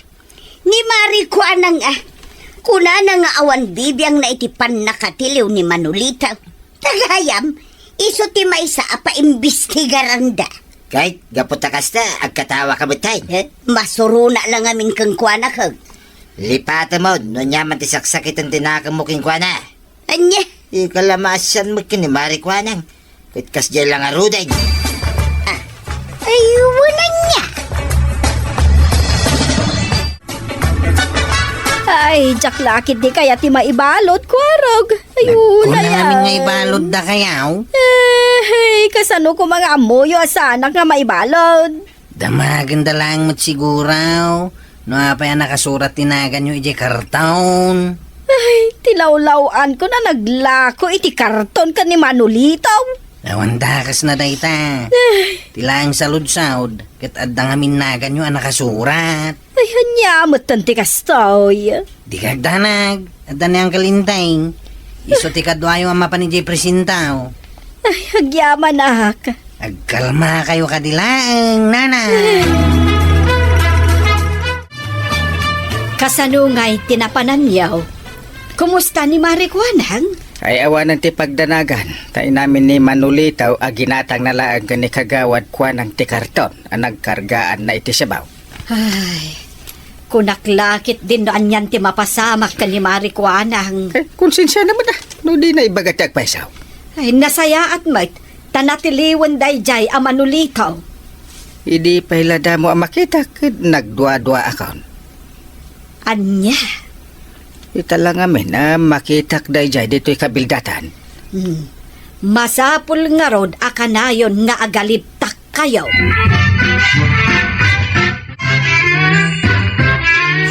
Ni Mari Kuanang a. Kunana nga awan bibiangna iti pannakatiliw ni Manolito. Ta gayam, isu ti maysa a paimbestigaranda. Ket gapu ta kasta, agkatawaka met, tay. Eh, masurona la ngamin kenkuana, kag. Lipatem no aniaman ti saksakiten ti nakemmo kenkuana. Ania? Ika la maasian met ken ni Mari Kuanang. Ket kasdiay la ngaruden. Ah, ay, wen ania? Ay, diak la ketdi kayat ti maibalud, Kuarog. Ay, Nagkuna unay, amin nga ay. Ibalud dakayaw? Eh, hey, kasano koma nga ammoyo a saanak nga maibalud? Damagenda laeng met siguro no apay a nakasurat ti naganyo idiay karton. Ay, ti lawlaw-anko a naglako iti karton ken ni Manolito. Awan dakesna dayta. Ay. Ti laeng saludsod, ket adda ngamin naganyo a nakasurat. Ay, ania metten ti kastoy? Dika agdanag, adda ni Uncle Enteng. Isu ti kaduayo a mapan idiay presinto. Ay, agyamanak. Agkalmakayo kadi laeng, nanay. Kasano ngay ti napananyo? Kumusta ni Mari Kuanang? Ay, awanen ti pagdanagan, ta inamin ni Manolito a ginatangna laeng ken ni Kagawad Kuanang ti karton a nagkargaanna iti siabaw. Ay, kunak la ketdin no anian ti mapasamak ken ni Mari Kuanang. Eh, konsensiana met, ah, no dina ibaga ti agpayso. Ay, nasayaat met, ta natiliwen daydiay a Manolito. Idi pay la damo a makitak, ket nagduaduaakon. Ania? Ita la ngamin a makitak daydiay ditoy kabildatan. Hmm. Masapul ngarud a kanayon nga agalibtak kayo.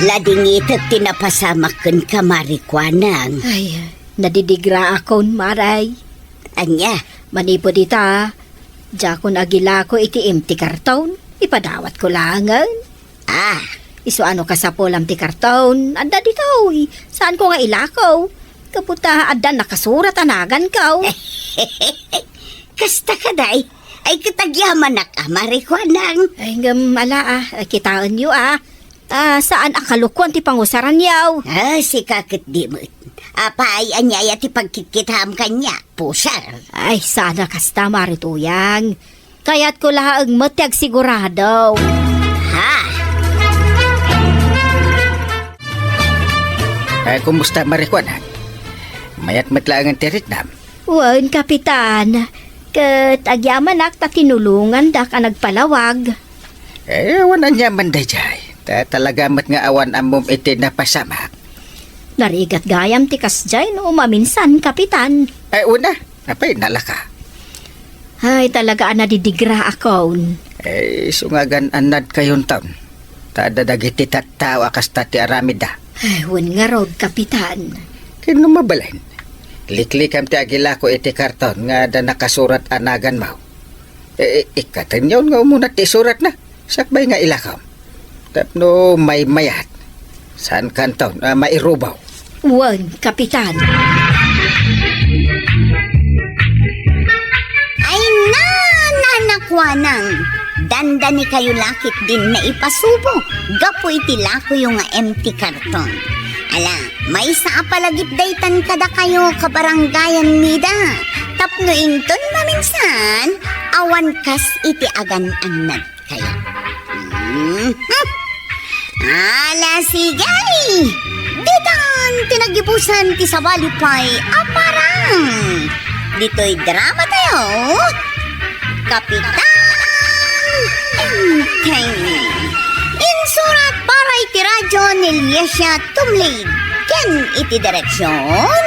Nadingitek ti napasamak kenka, Mari Kuanang. Ay, nadidigraakon, Maray. Ania? Manipud ita, diakon agilako iti empty karton. Ipadawatko laengen. Ah. Isu a no kasapulam ti karton, adda ditoy. Saanko nga ilako. Gapu ta adda nakasurat a naganko. Kasta kadi, ay ket agyamanak a, Mari Kuanang. Ay, ngem ala, ah, kitaenyo, ah. Ah, saan a kalukuan ti pangusaranyo? Ah, sika ket di met. Apay, ania aya ti pagkitkitaem kaniak, pusar? Ay, saan a kasta, Mari Tuyang. Kayatko laeng met ti agsigurado. Ha? Eh, kumusta, Mari Kuanang? Mayat met laengen ti riknam? Wen, Kapitan. Ket agyamanak ta tinulongandak a nagpalawag. Eh, awan aniaman daydiay. Ta talaga met nga awan ammom iti napasamak. Narigat gayam ti kasdiay no maminsan, Kapitan. Eh, una, apay nalaka? Ay, talaga a nadidigraakon. Eh, isu nga agan-annadkayonton. Ta adda dagiti tattao a kasta ti aramidda. Ay, wen ngarud, Kapitan. Ken no mabalin, liklikam ti agilako iti karton nga adda nakasurat a naganmo. Eh, ikkatenyon nga umuna ti isuratna. Sakbay nga ilakom. Tapno maymayat. Saankanton a mairubaw. Wen, Kapitan. Ay, na, Nana Kuanang, dandanikayo la ketdin naipasubo gapu iti lakoyo nga empty karton. Ala, maysa a palagip daytan kadakayo, kabarangayan mida, tapno inton maminsan, awan kas iti agan-annad. Kaya, mhm. Ala, sige! Ditan ti nagibusan ti sabali pay a parang. Ditoy drama tayo, Kapitan Enteng. Insurat para iti radyo ni Liesia Tumlig. Ken iti direksyon,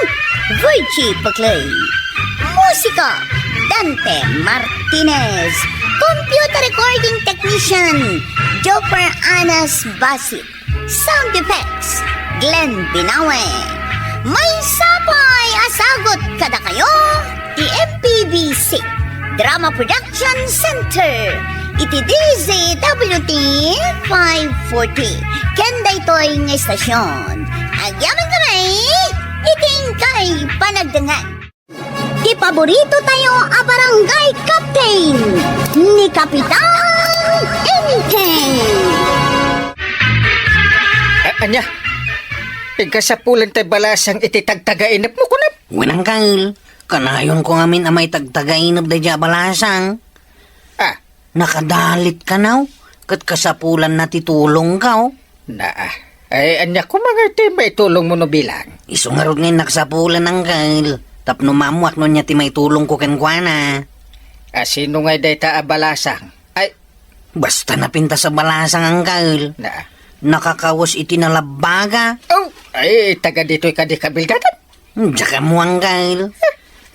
Virgie Paclay. Musika, Dante Martinez. Computer recording technician, Jopper Anas Basit. Sound effects, Glenn Binawe. Maysa pay a sagut kadakayo ti M P B C Drama Production Center iti D Z W T five forty. Ken daytoy nga istasyon, agyamankami iti inkay panagdengngeg. Ti paborito tayo a barangay captain, ni Kapitan Enteng. A-, ania? Pigkasapulan tay balasang iti tagtagainepmo, kunam? Wen, Angkel. Kanayonko ngamin a maitagtagainep daydiay a balasang. Ah. Nakadalit kanaw, ket kasapulanna ti tulongko. Naa. Ay, ania koma nga ti maitulongmo no bilang? Isu ngarud nga innak sapulan, Angkel. Tapno maammoak no ania ti maitulongko kenkuana. A, sino ngay dayta a balasang? Ay. Basta napintas a balasang, Angkel. Naa. Nakakawes iti nalabbaga. Oh, ay, taga ditoy kadi kabildadan? Diak ammo, Angkel.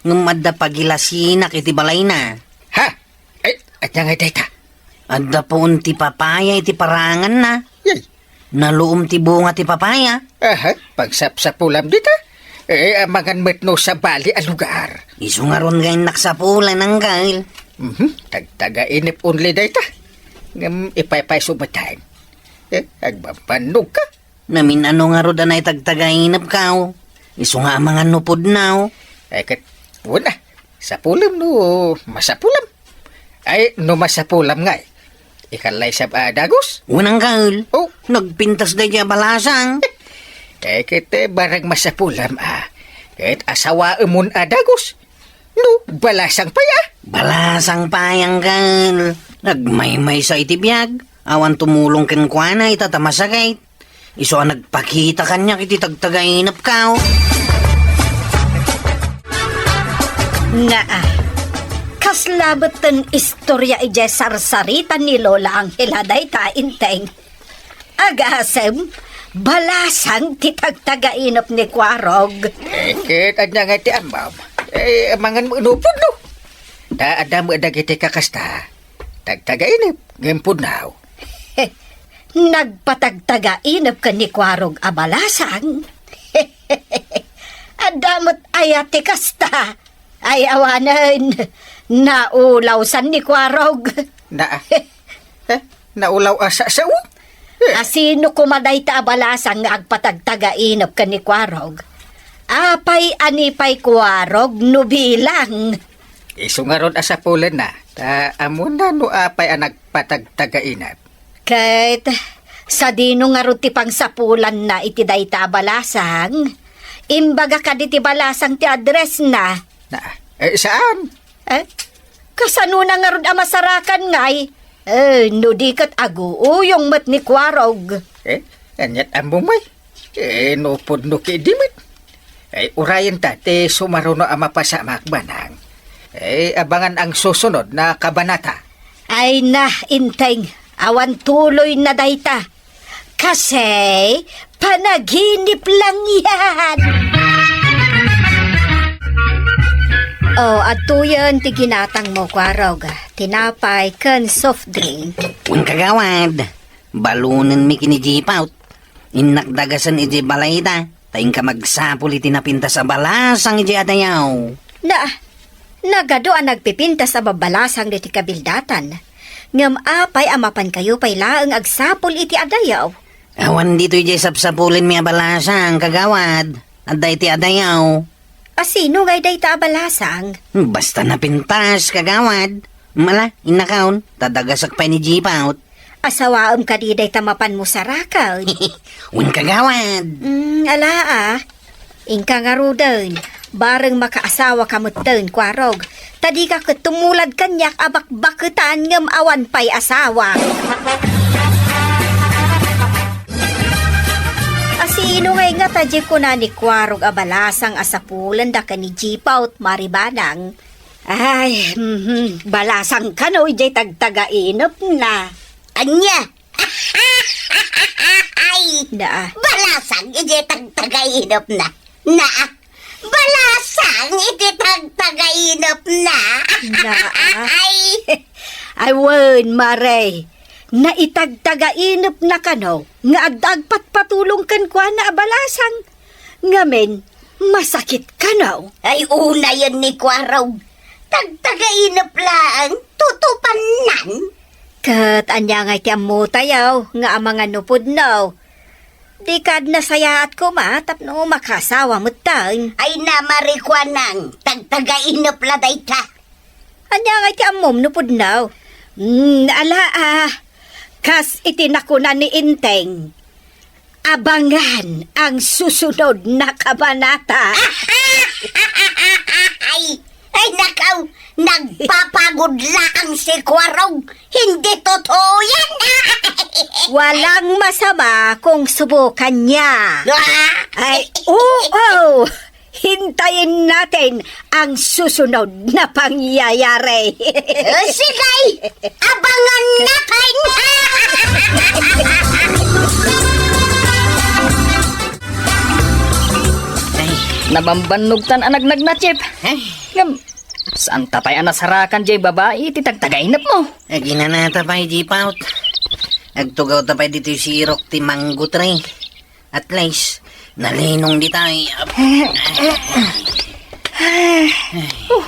Ngem adda pagilasinak iti balayna. Ha? Ay, ania ngay dayta? Adda puon ti papaya iti paranganna. Yay. Naluom ti bunga ti papaya. Aha, pagsapsapulam dita. Eh, amangan met no sabali a lugar. Isu ngarud nga innak sapulan, Angkel. Mhm, tagtagainep only dayta. Ngem ipaypayso met tayen. Eh, agbambanogka. Namin-ano ngarud a naitagtagainepko. Isu nga amangan no pudno. Ay, ket, wen a, sapulem no masapulam. Ay, no masapulam ngay, ikkan laysab a dagus? Wen, Angkel. Oh. Nagpintas daydiay a balasang. Ay, ket, eh, barang masapulam a. Ket asawaemon a dagus. No, balasang pay a. Balasang pay, Angkel. Nagmaymaysa iti biag. Awan tumulong kenkuana ita ta masakit. Isu a nagpakita kaniak iti tagtagainepko. Ngaa, kasla metten istorya idiay sarsarita ni Lola Angela dayta, Enteng. Agasem, balasang ti tagtagainep ni Kuarog. Eh, ket ania ngay ti ammom? Eh, amangan met no pudno. Ta adda met dagiti kakasta. Tagtagainep, ngem pudno. nagpatagtagainep ken ni Kuarog a balasang. Adda met aya ti kasta. Ay, awanen, naulawsan ni Kuarog. Na, eh, naulaw a sa-, sao? Eh. A sino koma dayta a balasang nga agpatagtagainep ken ni Kuarog? Apay a ni pay Kuarog no bilang? Isu ngarud a sapulenna, ta ammona no apay a nagpatagtagainep. Ket sadino ngarud ti pangsapulanna iti dayta a balasang? Imbaga kadi ti balasang ti addressna. Na, eh, saan? Eh, kasanona ngarud a masarakan ngay? Eh, no di ket aguuyong met ni Kuarog. Eh, ania't ammom, ay? Eh, no pudno ketdi met. Eh, urayenta ti sumaruno a mapasamak, Manang. Eh, abangan ang susunod na kabanata. Ay na, Inteng, awan tuloyna dayta. Kasi, panaginip lang yan. Oh, adtoyen ti ginatangmo, Kuarog. Tinapay ken soft drink. Wen, kagawad. Balonenmi ken ni Jipaut. Innak dagasen idiay balayda, ta inka magsapul iti napintas a balasang idiay adayaw. Na, nagadu a nagpipintas a babbalasang ditoy kabildatan. Ngem apay a mapankayo pay laeng agsapul iti adayaw? Awan ditoy diay sapsapulenmi a balasang, kagawad. Adda iti adayaw. A sino ngay dayta a balasang? Basta napintas, kagawad. Mala, innakaon, ta dagasek pay ni Jipaut. Asawaem kadi dayta mapanmo saraken? Wen, kagawad. Mm, ala, ah. Inka ngaruden, bareng makaasawaka metten, Kuarog. Ta dika ket tumulad kaniak a bakbaketan ngem awan pay asawa. A sino ngay ngata diay kuna ni Kuarog a balasang a sapulenda ken ni Jipaut, Mari Manang? Ay, mhm, balasang kano idiay tagtagainepna. Ania? Ay, na. Balasang idiay tagtagainepna. Na. Balasang iti tagtagainepna. Na. Ay. Ay, wen, Mare. Naitagtagainepna kano nga adda agpatpatulong kenkuana a balasang. Ngamin, masakit kano. Ay, unayen ni Kuarog. Tagtagainep laeng, tutupannan. Ket ania ngay ti ammotayo nga amangan no pudno? Di kad nasayaat koma tapno makasawa metten. Ay, na, Mari Kuanang, tagtagainep la dayta. Ania ngay ti ammom no pudno? Hmm, ala, ah. Kas iti nakuna ni Inteng, abangan ang susunod na kabanata. Ay, ay, nakaw, nagpapagod laang si Kuarog. Hindi totoo yan. Walang masama kung subukan niya. Ah! Ay, oo. Hintayin natin ang susunod na pangyayari. Eh, sige! Abangan natin! Ay, nabambannog tan a nagnagna, Chip. Ay. Ngem, saan ta pay a nasarakan jay babai iti tagtagainepmo? Aginana ta pay, Jipaut. Agtugaw ta pay ditoy sirok ti mango tree. At least, nalinong ditoy. Oh,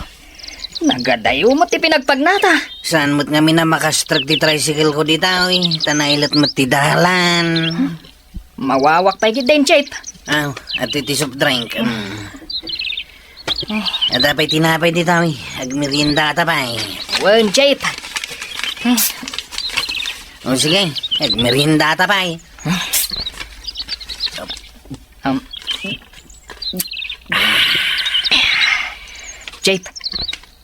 nagadayo met ti pinagpagnata. Saan met ngamin a makastrek ti tricycle ko ditoy, ta nailet met ti dalan. Mawawak pay ketdin, Chip. Aw, ati ti soft drink. Mm. Adda pay tinapay ditoy. Agmerienda ta pay. Wen, Chip. O sige, agmerienda ta pay. Um, Chip,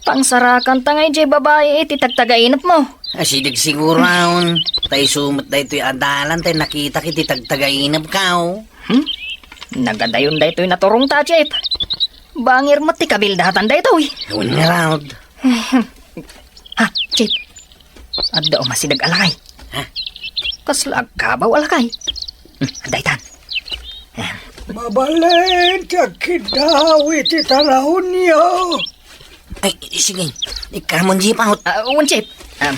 pangsarakan ta ngay jay babai iti tagtagainepmo. Asideg siguron, ta isu met daytoy a dalan tay nakitak iti tagtagainepko. Hmm? Nagadayon daytoy naturong ta, Chip. Bangir met ti kabildatan daytoy. Wen ngarud. Ah, Chip. Adda umasideg a lakay. Ha? Kasla agkabaw a lakay. Hmm, daytan. Mabalin ti agkiddaw iti taraonyo. Ay, sige. Ikkamon, Jipaut. Ah, wen, Chip. Um,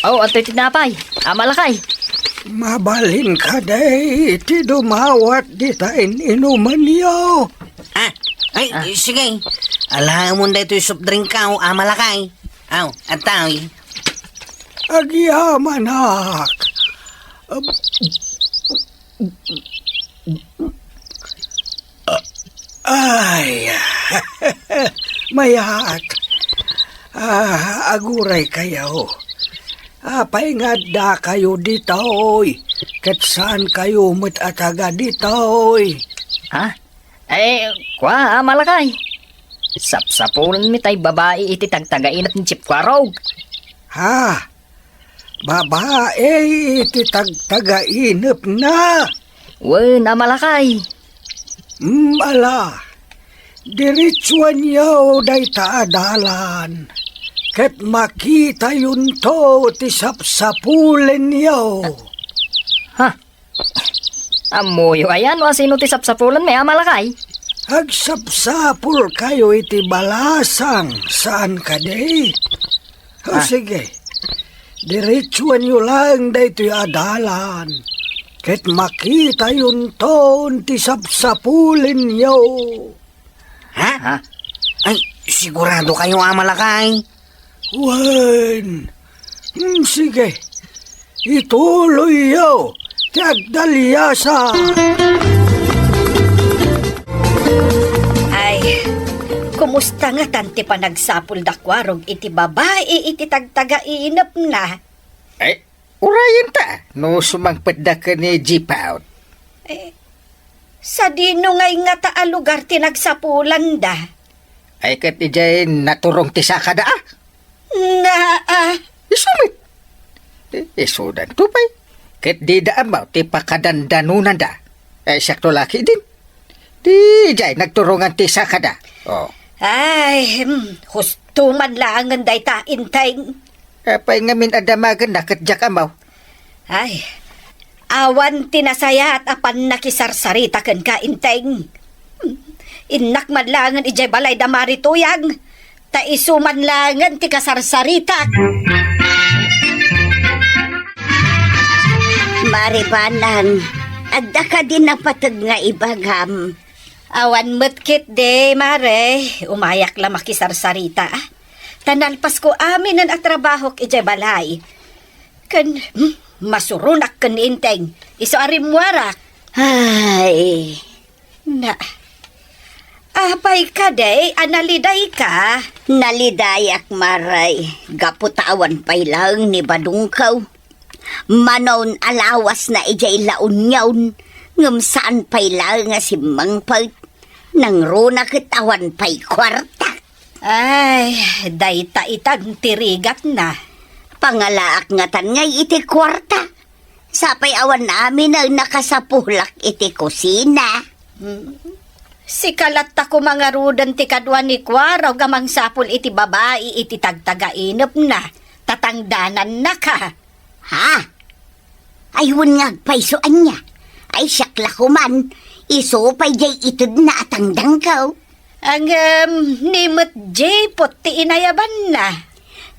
oh, adtoy tinapay. Ama lakay. Mabalin kadi ti dumawat dita in-inumenyo? Ah, ay, Ah. sige. Alaemon daytoy soft drink ko, Ama Lakay. Aw, adtoy. Agyamanak. Ay, mayat. Ah, aguray kayo. Apay nga adda kayo ditoy? Ket saan kayo met a taga ditoy? Ha? Eh, kua, Ama Lakay. Sapsapulanmi tay babai iti tagtagainep ni Chief Kwarog. Ha? Babai iti tagtagainepna? Wen, Ama Lakay. Mm, ala. Diretsuenyo dayta a dalan, ket makitayonto ti sapsapulenyo. Ha? Ammoyo aya no asino ti sapsapulenmi, Ama Lakay? Agsapsapulkayo iti balasang, saan kadi? O, Ah. sige. Diretsuenyo laeng daytoy a dalan, ket makitayonton ti sapsapulenyo. Ha? Ha? Ay, sigurado kayo, Ama Lakay? Wen. Hmm, sige. Ituloyyo ti agdaliasa. Ay, kumusta ngatan ti panagsapul da Kwarog iti babai iti tagtagainepna? Eh, urayen ta, no sumangpetda ken ni Jipaon. Eh, sadino ngay ngata a lugar ti nagsapulanda? Ay, ket idiay naturong ti sakada, ah. Na, ah. Isu met. Eh, isudanto pay. Ket dida ammo ti pakadandanonanda. Eh, siakto la ketdin. Di, idiay nagturongan ti sakada. Oh. Ay, hmm, husto man laengen dayta, Enteng. Apay ngamin a damagenna ket diak ammo? Ay, awan ti nasayaat a pannakisarsarita kenka, Enteng. Innak man laengen idiay balay da Mari Tuyang, ta isu man laengen ti kasarsaritak. Mari Banang, adda kadi napateg nga ibagam? Awan met ketdi, Mare. Umayak la makisarsarita, ah. Ta nalpasko aminen a trabahok idiay balay. Ken, hmm, masuronak ken ni Enteng. Isu a rimmuarak. Ay. Na, apay kadi a nalidayka? Nalidayak, Mare, gapu ta awan pay laeng ni badongko. Manon a lawasna idiay La Union, ngem saan pay laeng a simmangpet. Nangruna ket awan pay kuarta. Ay, dayta itan ti rigatna. Pangalaak ngatan ngay iti kuarta. Sapay awan aminen a nakasapulak iti kusina. Hmm. Sika latta koma ngaruden ti kadua ni Kwarog a mangsapul iti babai iti tagtagainepna, ta tangdanannaka. Ha? Ay, wen nga agpayso ania? Ay, siak la koman, isu pay diay itedna a tangdangko. Ngem, ni met Jipot ti inayabanna.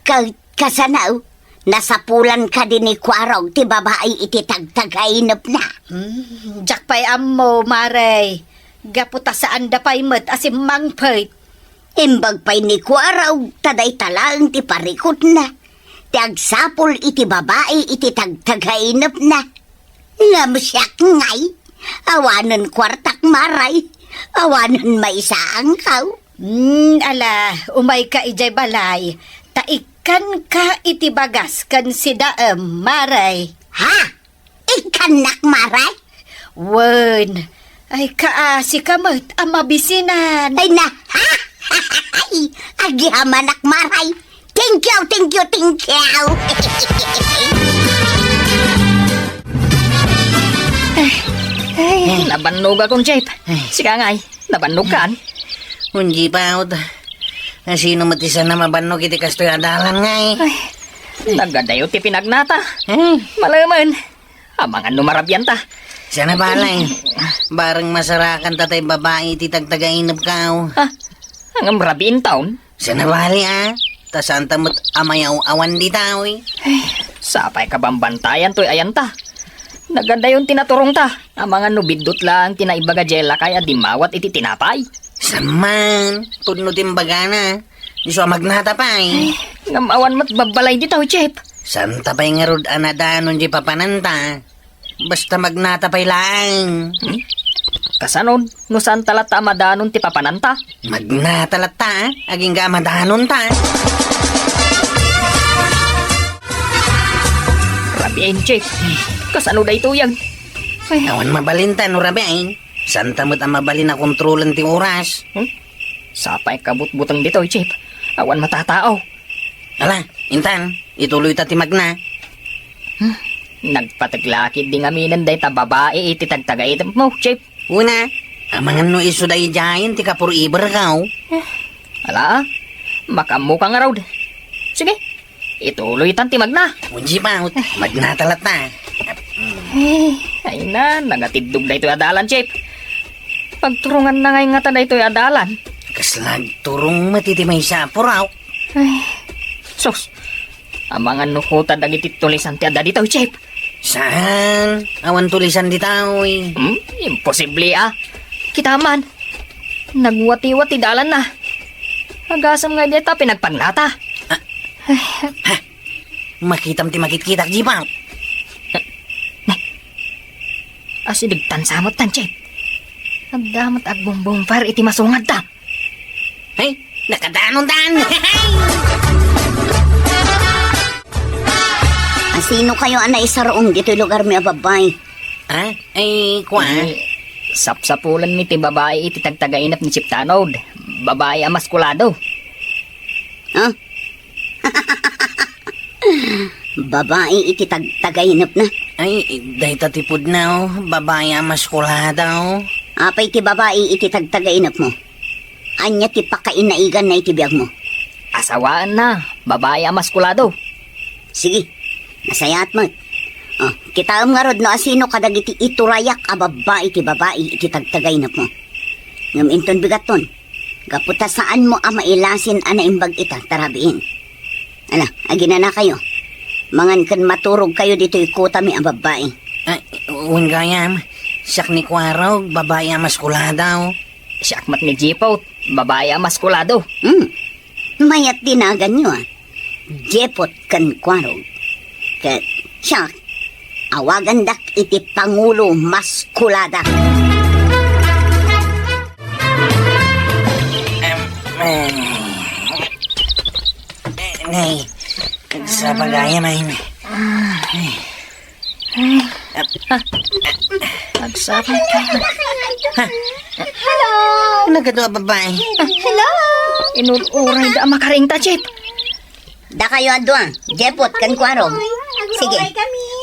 Ket kasano, nasapulan kadi ni Kwarog ti babai iti tagtagainepna? Hmm, diak pay ammo, Mare. Gapu ta saanda pay met a simmangpet. Imbag pay ni Kwarog, ta dayta laeng ti parikutna. Ti agsapul iti babai iti tagtagainepna. Ngem siak ngay, awanen kuartak, Mare, awanen maysaanko. Hmm, ala, umayka idiay balay, ta ikkanka iti bagas ken sidaem, Mare. Ha? Ikkannak, Mare? Wen, ay, kaasika met a mabisinan. Ay na, ha? Ay, agyamanak, Mare. Thank you, thank you, thank you. Ay, nabannogakon, Jeff. Sika ngay, nabannogkan? Unji pa, Ut. Asino met ti saan a mabannog iti kastoy a dalan ngay? Ay, nagadayo ti pinagnata. Eh? Malemen. Amangan no marabianta. Saan a bale. Bareng masarakanta tay babai iti tagtagainepko. Ah, ngem rabiinton? Saan a bale, a. Ta saanta met a mayaw-awan dita, uy. Ay, sapay kabambantayan toy ayanta. Nagadayon ti naturongta. Amangan no biddut laeng ti naibaga diay lakay a dimmawat iti tinapay. Samman, pudno ti imbagana. Isu a magnata pay. Ay, ngem awan met babbalay ditoy, Chief. Saanta pay ngarud a nadanon diay papananta. Basta magnata pay laeng. Hmm? Kasano no saanta latta a madanon ti papananta? Magnata latta, agingga a madanonta. Rabiin, Chief. Kasano daytoyen? Ay. Awan mabalinta no rabiin. Saanta met a mabalin a kontrolen ti oras. Hmm? Sapay kabutbuteng ditoy, Chief. Awan matatao. Ala, intan, ituloyta ti magna. Hmm? Nagpateg la ketdi ngaminen dayta babai iti tagtagainepmo, Chief. Una, amangan no isu daydiayen ti ka-forever-ko. Ala, makaammoka ngarud. Sige, ituloytan ti magna. Unji pa, magnata latta. Eh, ay na, nagatiddog daytoy a dalan, Chief. Pagturonganna ngay ngata daytoy a dalan. Kasla agturong met iti maysa a puraw. Ay, sus. Amangan no kuta dagiti tulisan ti adda ditoy, Chief. Saan? Awan tulisan ditoy. Hmm? Imposible, ah. Kita man. Nagwatiwat ti dalanna. Agasem nga dita pinagpagnata. Ah. Ay. Ha? Makitam ti makitkitak, Jipaw. Asideg tan samot tan, Chief. Adda met agbumbumper iti masungadda. Hey, nakadanontan! Asino kayo a naisarong ditoy lugarmi a babbai? Ah, ay, kua? Eh, sapsapulenmi ti babai iti tagtagainep ni Chief Tanod. Babai a maskulado. Ha? Babai iti tagtagainepna? Ay, dayta ti pudno, babai a maskulado. Apay ti babai iti tagtagainepmo? Ania ti pakainaiganna iti biagmo? Asawaenna, babai a maskulado. Sige, nasayaat met. Oh, kitaem ngarud no asino kadagiti iturayak a babbai ti babai iti tagtagainepmo. Ngem inton bigatton, gapu ta saanmo a mailasin a naimbag ita, ta rabiin. Ala, aginanakayo. Mangan ken maturogkayo ditoy kutami a babbai. Ay, wen gayam, siak ni Kuarog, babai a maskulado. Siak met ni Jipot, babai a maskulado. Hmm. Mayat ti naganyo, ah. Jepot ken Kuarog. Ket siak, awagandak iti Pangulo Maskulada. Em, eh, eh, nay, nagsapa gayam, ay. Nagsapa ka. Ha? Hello! Nagadu a babbai. Hello! Inur-urayda a makaringta, Chief. Dakayo a dua, Jepot ken Kuarog. Sige,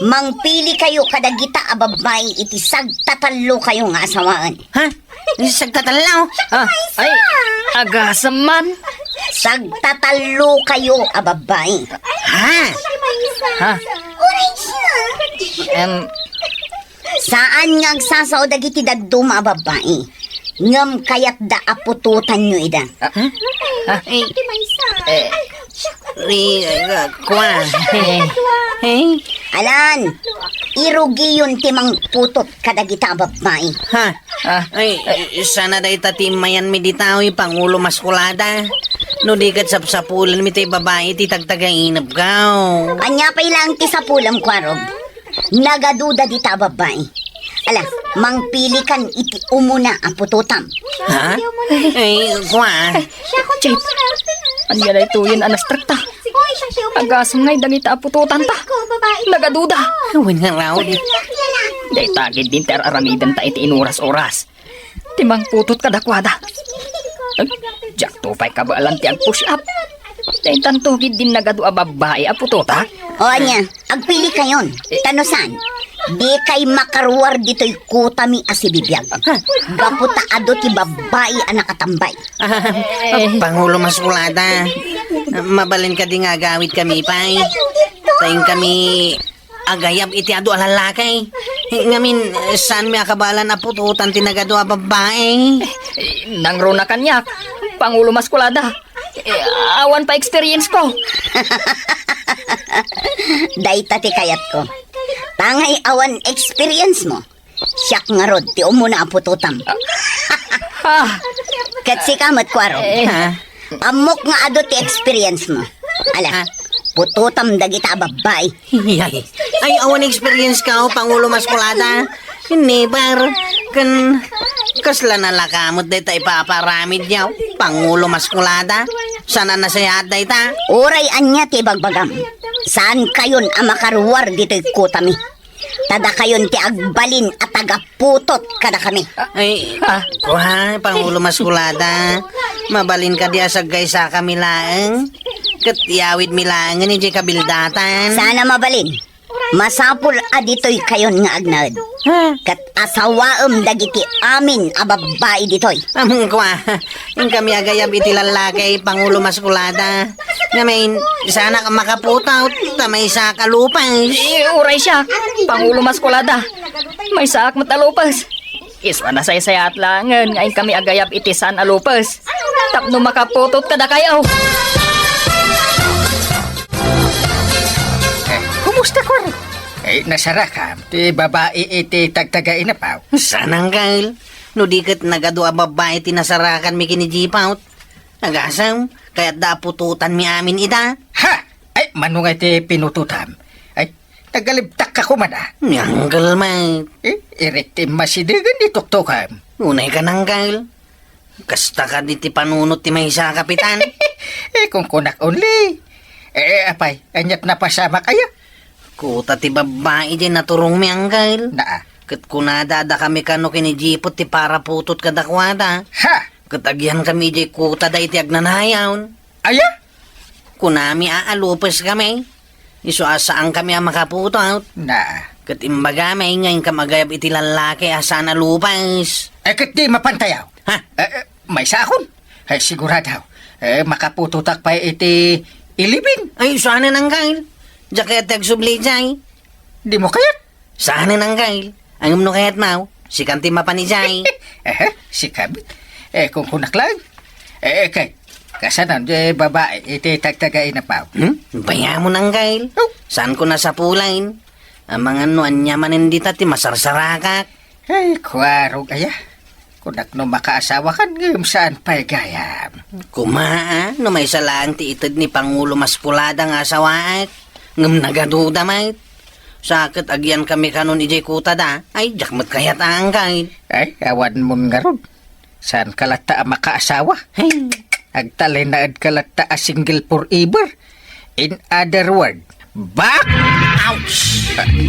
mangpili kayo kadagita a babbai iti sagtatallo kayo nga asawaen. Ha? Sagtatallo? Ah, ay, agasem man. Sagtatallo kayo a babbai. Ha? Ha? Em, Saan nga agsasao dagiti dadduma a babbai, ngem kayatda a putotanyo ida. Ah, ah, eh, eh, eh, kua. Eh, eh. Alan, irugiyon ti mangputot kadagita a babbai. Ha? Ah, ay, eh, sana dayta ti immayanmi dita, oy, Pangulo Maskulada. No di ket sapsapulenmi ti babai ti tagtagainepko. Ania pay laeng ti sapulem, Kuarog? Nagaduda dita a babbai. Ala, mangpilikan iti umuna a putotam. Ha? Ay, kua. Chief, ania daytoyen a nastrikta? Agasem ngay dagita a putotanta. Nagaduda. Wen nga raw. Dayta ketdin ti ar-aramidenta iti inuras-uras. Ti mangputot kadakuada. Ay, diakto pay kabaelan ti agpush up. Daytanto ketdin nagadu a babbai a putotak. O ania, agpili kayon. Ta no saan, dikay makaruar ditoy kutami a sibibiag. Gapu ta adu ti babbai a nakatambay. Ah, Pangulo Maskulada. Mabalin kadi nga agawidkami pay. Ta inkami agayab iti adu a lallaki. Ngamin, saanmi a kabaelan a putotan ti nagadu a babbai? Eh, nangruna kaniak, Pangulo Maskulada. Eh, awan pay experience ko. Dayta ti kayatko. Tangay awan experience mo. Siak ngarud ti umuna a putotam. Ah. Ket sika met, Kuaro. Eh. Ha? Ammok nga adu ti experience mo. Ala, ah, putotam dagita a babbai. Ay, ay, awan experience ka, oh, Pangulo Maskulada. Never. Ken, kasla nalaka met dayta ipapaaramid niya, oh, Pangulo Maskulada. Saan a nasayaat dayta? Uray ania ti ibagbagam, saan kayon a makaruar ditoy kutami. Ta dakayon ti agbalin a tagaputot kadakami. Ay, ah, kua, Pangulo Maskulada. Mabalin kadi a saggaysakami laeng. Ket iyawidmi laengen idiay kabildatan. Saan a mabalin. Masapul a ditoy kayon nga agnaed. Ha? Ket asawaem dagiti amin a babbai ditoy. Ammom kua, inkami agayab iti lallaki, Pangulo Maskulada. Ngamin, saanak a makaputot, ta maysaak a lupes. Eh, uray siak, Pangulo Maskulada. Maysaak met a lupes. Isu a nasaysayaat laengen nga inkami agayab iti saan a lupes. Tapno makaputot kadakayo. Eh, kumusta, Kuaro? Eh, nasarakam ti babai iti tagtaga inapaw? Saan, Angkel. No di ket nagadu a babbai ti nasarakanmi ken ni Jipot. Agasem, kayatda a putotanmi amin ida. Ha! Ay, mano nga iti pinutotam? Ay, nagalibtak ka kuman, a. Ni Angkel met. Eh, irek ti masidegen ni tuktokem. Unay ka, Angkel. Kasta kadi ti panunot ti maysa a kapitan. Eh, kunkunak only. Eh, eh, apay, aniat napasamak aya? Kuta ti babbai diay naturongmi, Angkel. Naa. Ket kunada a dakami kano ken ni Jipot ti paraputot kadakuada. Ha! Ket agyankami idiay kutada iti agnanayon. Aya? Kunami a alupeskamin. Isu a saankami a makaputot. Na. Ket imbagami nga inkam agayab iti lallaki a saan a lupes. Eh, ket di mapantayaw. Ha? Eh, eh, maysaakon. Eh, sigurado. Eh, makaputotak pay iti ilibin. Ay, saanen, Angkel. Diak kayat ti agsubli idiay. Dimo kayat? Saanen, Angkel. Ngem no kayatmo, sikan ti mapan idiay. Eh, sika met. Eh, kunkunak laeng. Eh, eh, kay, kasano diay babai iti tagtaga inapaw? Hmm? Bayamon, Angkel. Oh. Saanko a sapulen? Amangan no ania manen dita ti masarsarakak. Ay, Kuaro aya. Kunak no makaasawakan, ngem saan pay gayam. Koma, a, no maysa laeng ti ited ni Pangulo Maskulada nga asawaek, ngem nagaduda met. Sa ket agyankami kanon idiay kutada, ay, diak met kayat a, Angkel. Ay, awanmon ngarud. Saanka latta a makaasawa? Hey. Agtalinaedka latta a single forever. In other word, back out!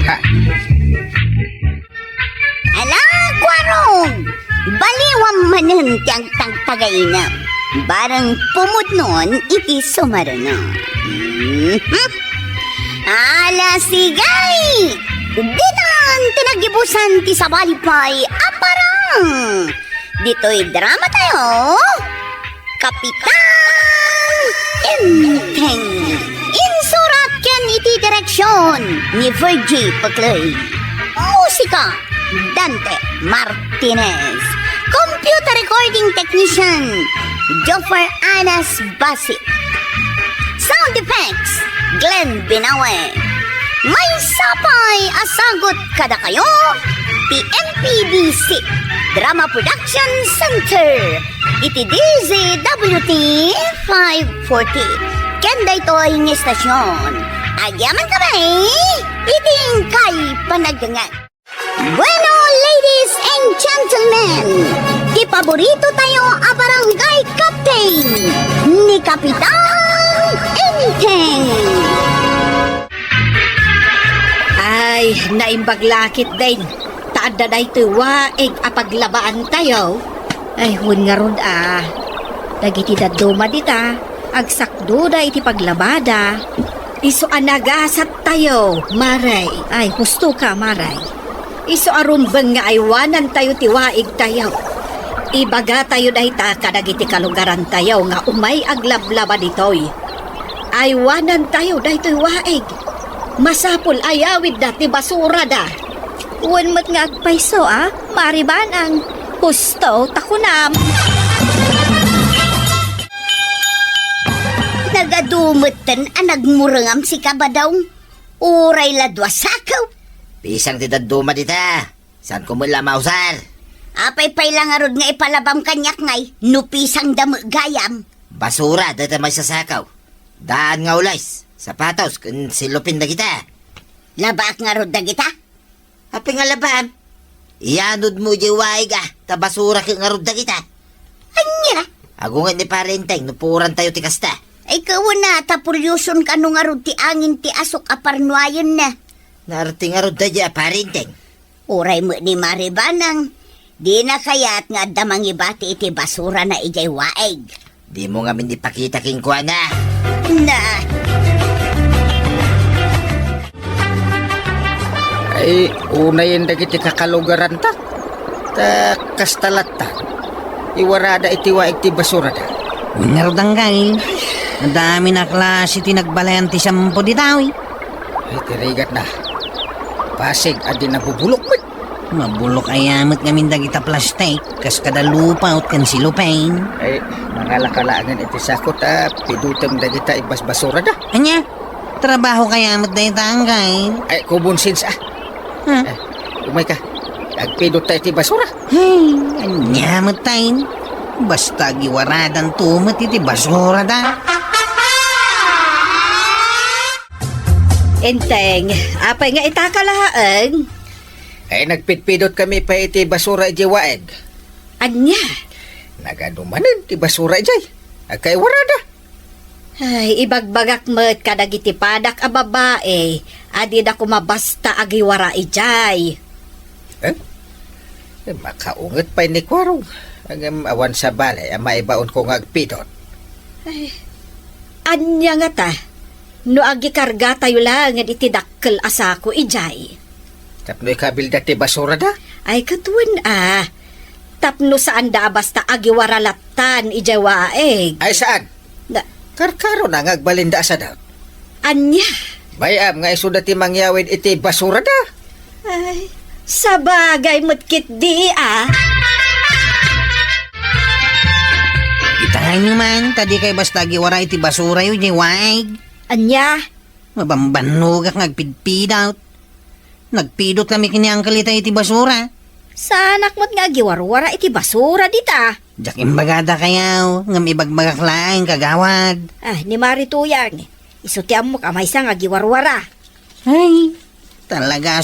Ha? Ala, Kuarong! Baliwam manen ti agtagtagaina. Bareng pumudnon iti sumareno. Mhm. Ala, sigay! Ditan ti nagibusan ti sabali pay a parang ditoy drama tayo. Kapitan Enteng. Insurat ken iti direksion ni Virgie Peclay. Musika, Dante Martinez. Computer recording technician, Joffer Anas Basi. Sound effects, Glenn Binawe. Maysa pay a sagut kadakayo ti M P B C Drama Production Center iti D Z W T five forty. Ken daytoy nga estasion, agyamankami iti inkay panagdengngeg. Bueno, ladies and gentlemen, ti paborito tayo a barangay captain, ni Kapitan Enteng. Ay, naimbag la ketdin. Ta adda daytoy waig a paglabaan tayo. Ay, wen ngarud a. Dagiti dadduma dita, agsakdoda iti paglabada. Isu a nagasat tayo, Mare. Ay, husto ka, Mare. Isu a rumbeng nga aywanan tayo ti waig tayo. Ibaga tayo dayta kadagiti kalugaran tayo nga umay aglablaba ditoy. Aywanan tayo daytoy waig. Masapul a yawidda ti basurada. Wen met nga agpayso a, Mare Banang. Husto ta kunam. Nagadu metten a nagmurengam, sika, Badong. Uray la dua sakew, Pisang ti dadduma dita. Saanko met la mausar. Apay pay la ngarud nga ipalabam kaniak ngay, no pisang da met gayam? Basura dayta maisasakaw. Daan nga ules, sapatos, ken silupin dagita. Labaak ngarud dagita? Apay nga labaam? Iyanodmo idiay waig a, ta basura ket ngarud dagita. Ania? Agunget ni Pare Enteng no puorantayo ti kasta. Ay, kawana, ta purioson kano ngarud ti angin ti asuk a parnuayenna. Naarte ngarud daydiay a Pare Enteng. Uray met ni Mare Banang, dina kayat nga adda mangibati iti basurana idiay waig. Dimo ngamin ipakita kenkuana. Na. Ay, unayen dagiti kakalugaranta. Ta kasta latta. Iwarada iti waig ti basurada. Ngarud, Angkay. Adda amin a klase ti nagbalayan ti siampo dita, uy. Ay, ti rigatna. Basig a di nabubulok met. Mabulok aya met ngamin dagita plastik, kas kada lupaot ken silupin. Ay, mangalaka laengen iti sako ta pidutem dagita ibasbasurada. Ania? Trabaho kaya met dayta, Angkay? Ay, common sense, ah. Ha? Ay, umayka. Agpidot ta iti basura. Hey, ania met tayen? Basta agiwaradanto met iti basurada. Enteng, apay nga itaka laeng? Ay, nagpidpidot kami pay iti basura idiay waig. Ania? Nagadu manen ti basura idiay. Agkaiwarada. Ay, ibagbagak met kadagiti padak a babai a dida koma basta agiwara idiay. Eh? Eh, makaunget pay ni Kuarong. Ngem awan sabali a maibaonko nga agpidot. Ay, ania ngata? No agikargatayo laengen iti dakkel a sako idiay. Tapno ikabilda ti basurada? Ay, ket wen a. Tapno saanda a basta agiwara lattan idiay waig. Ay, saan? Na- Karkarona nga agbalinda a sadut. Ania? Bay-am nga isuda ti mangyawid iti basurada. Ay, sabagay met ketdi a. Itangayyo man, ta dikay basta agiwara iti basurayo idiay waig. Ania? Mabambannogak nga agpidpidot. Nagpidot kami ken ni Uncle Itay iti basura. Saanak met nga agiwarwara iti basura dita. Diak imbagada kayaw, ngem ibagbagak laeng, kagawad. Ah, ni Mari Tuyang, isu ti ammok a maysa nga agiwarwara. Ay, talaga,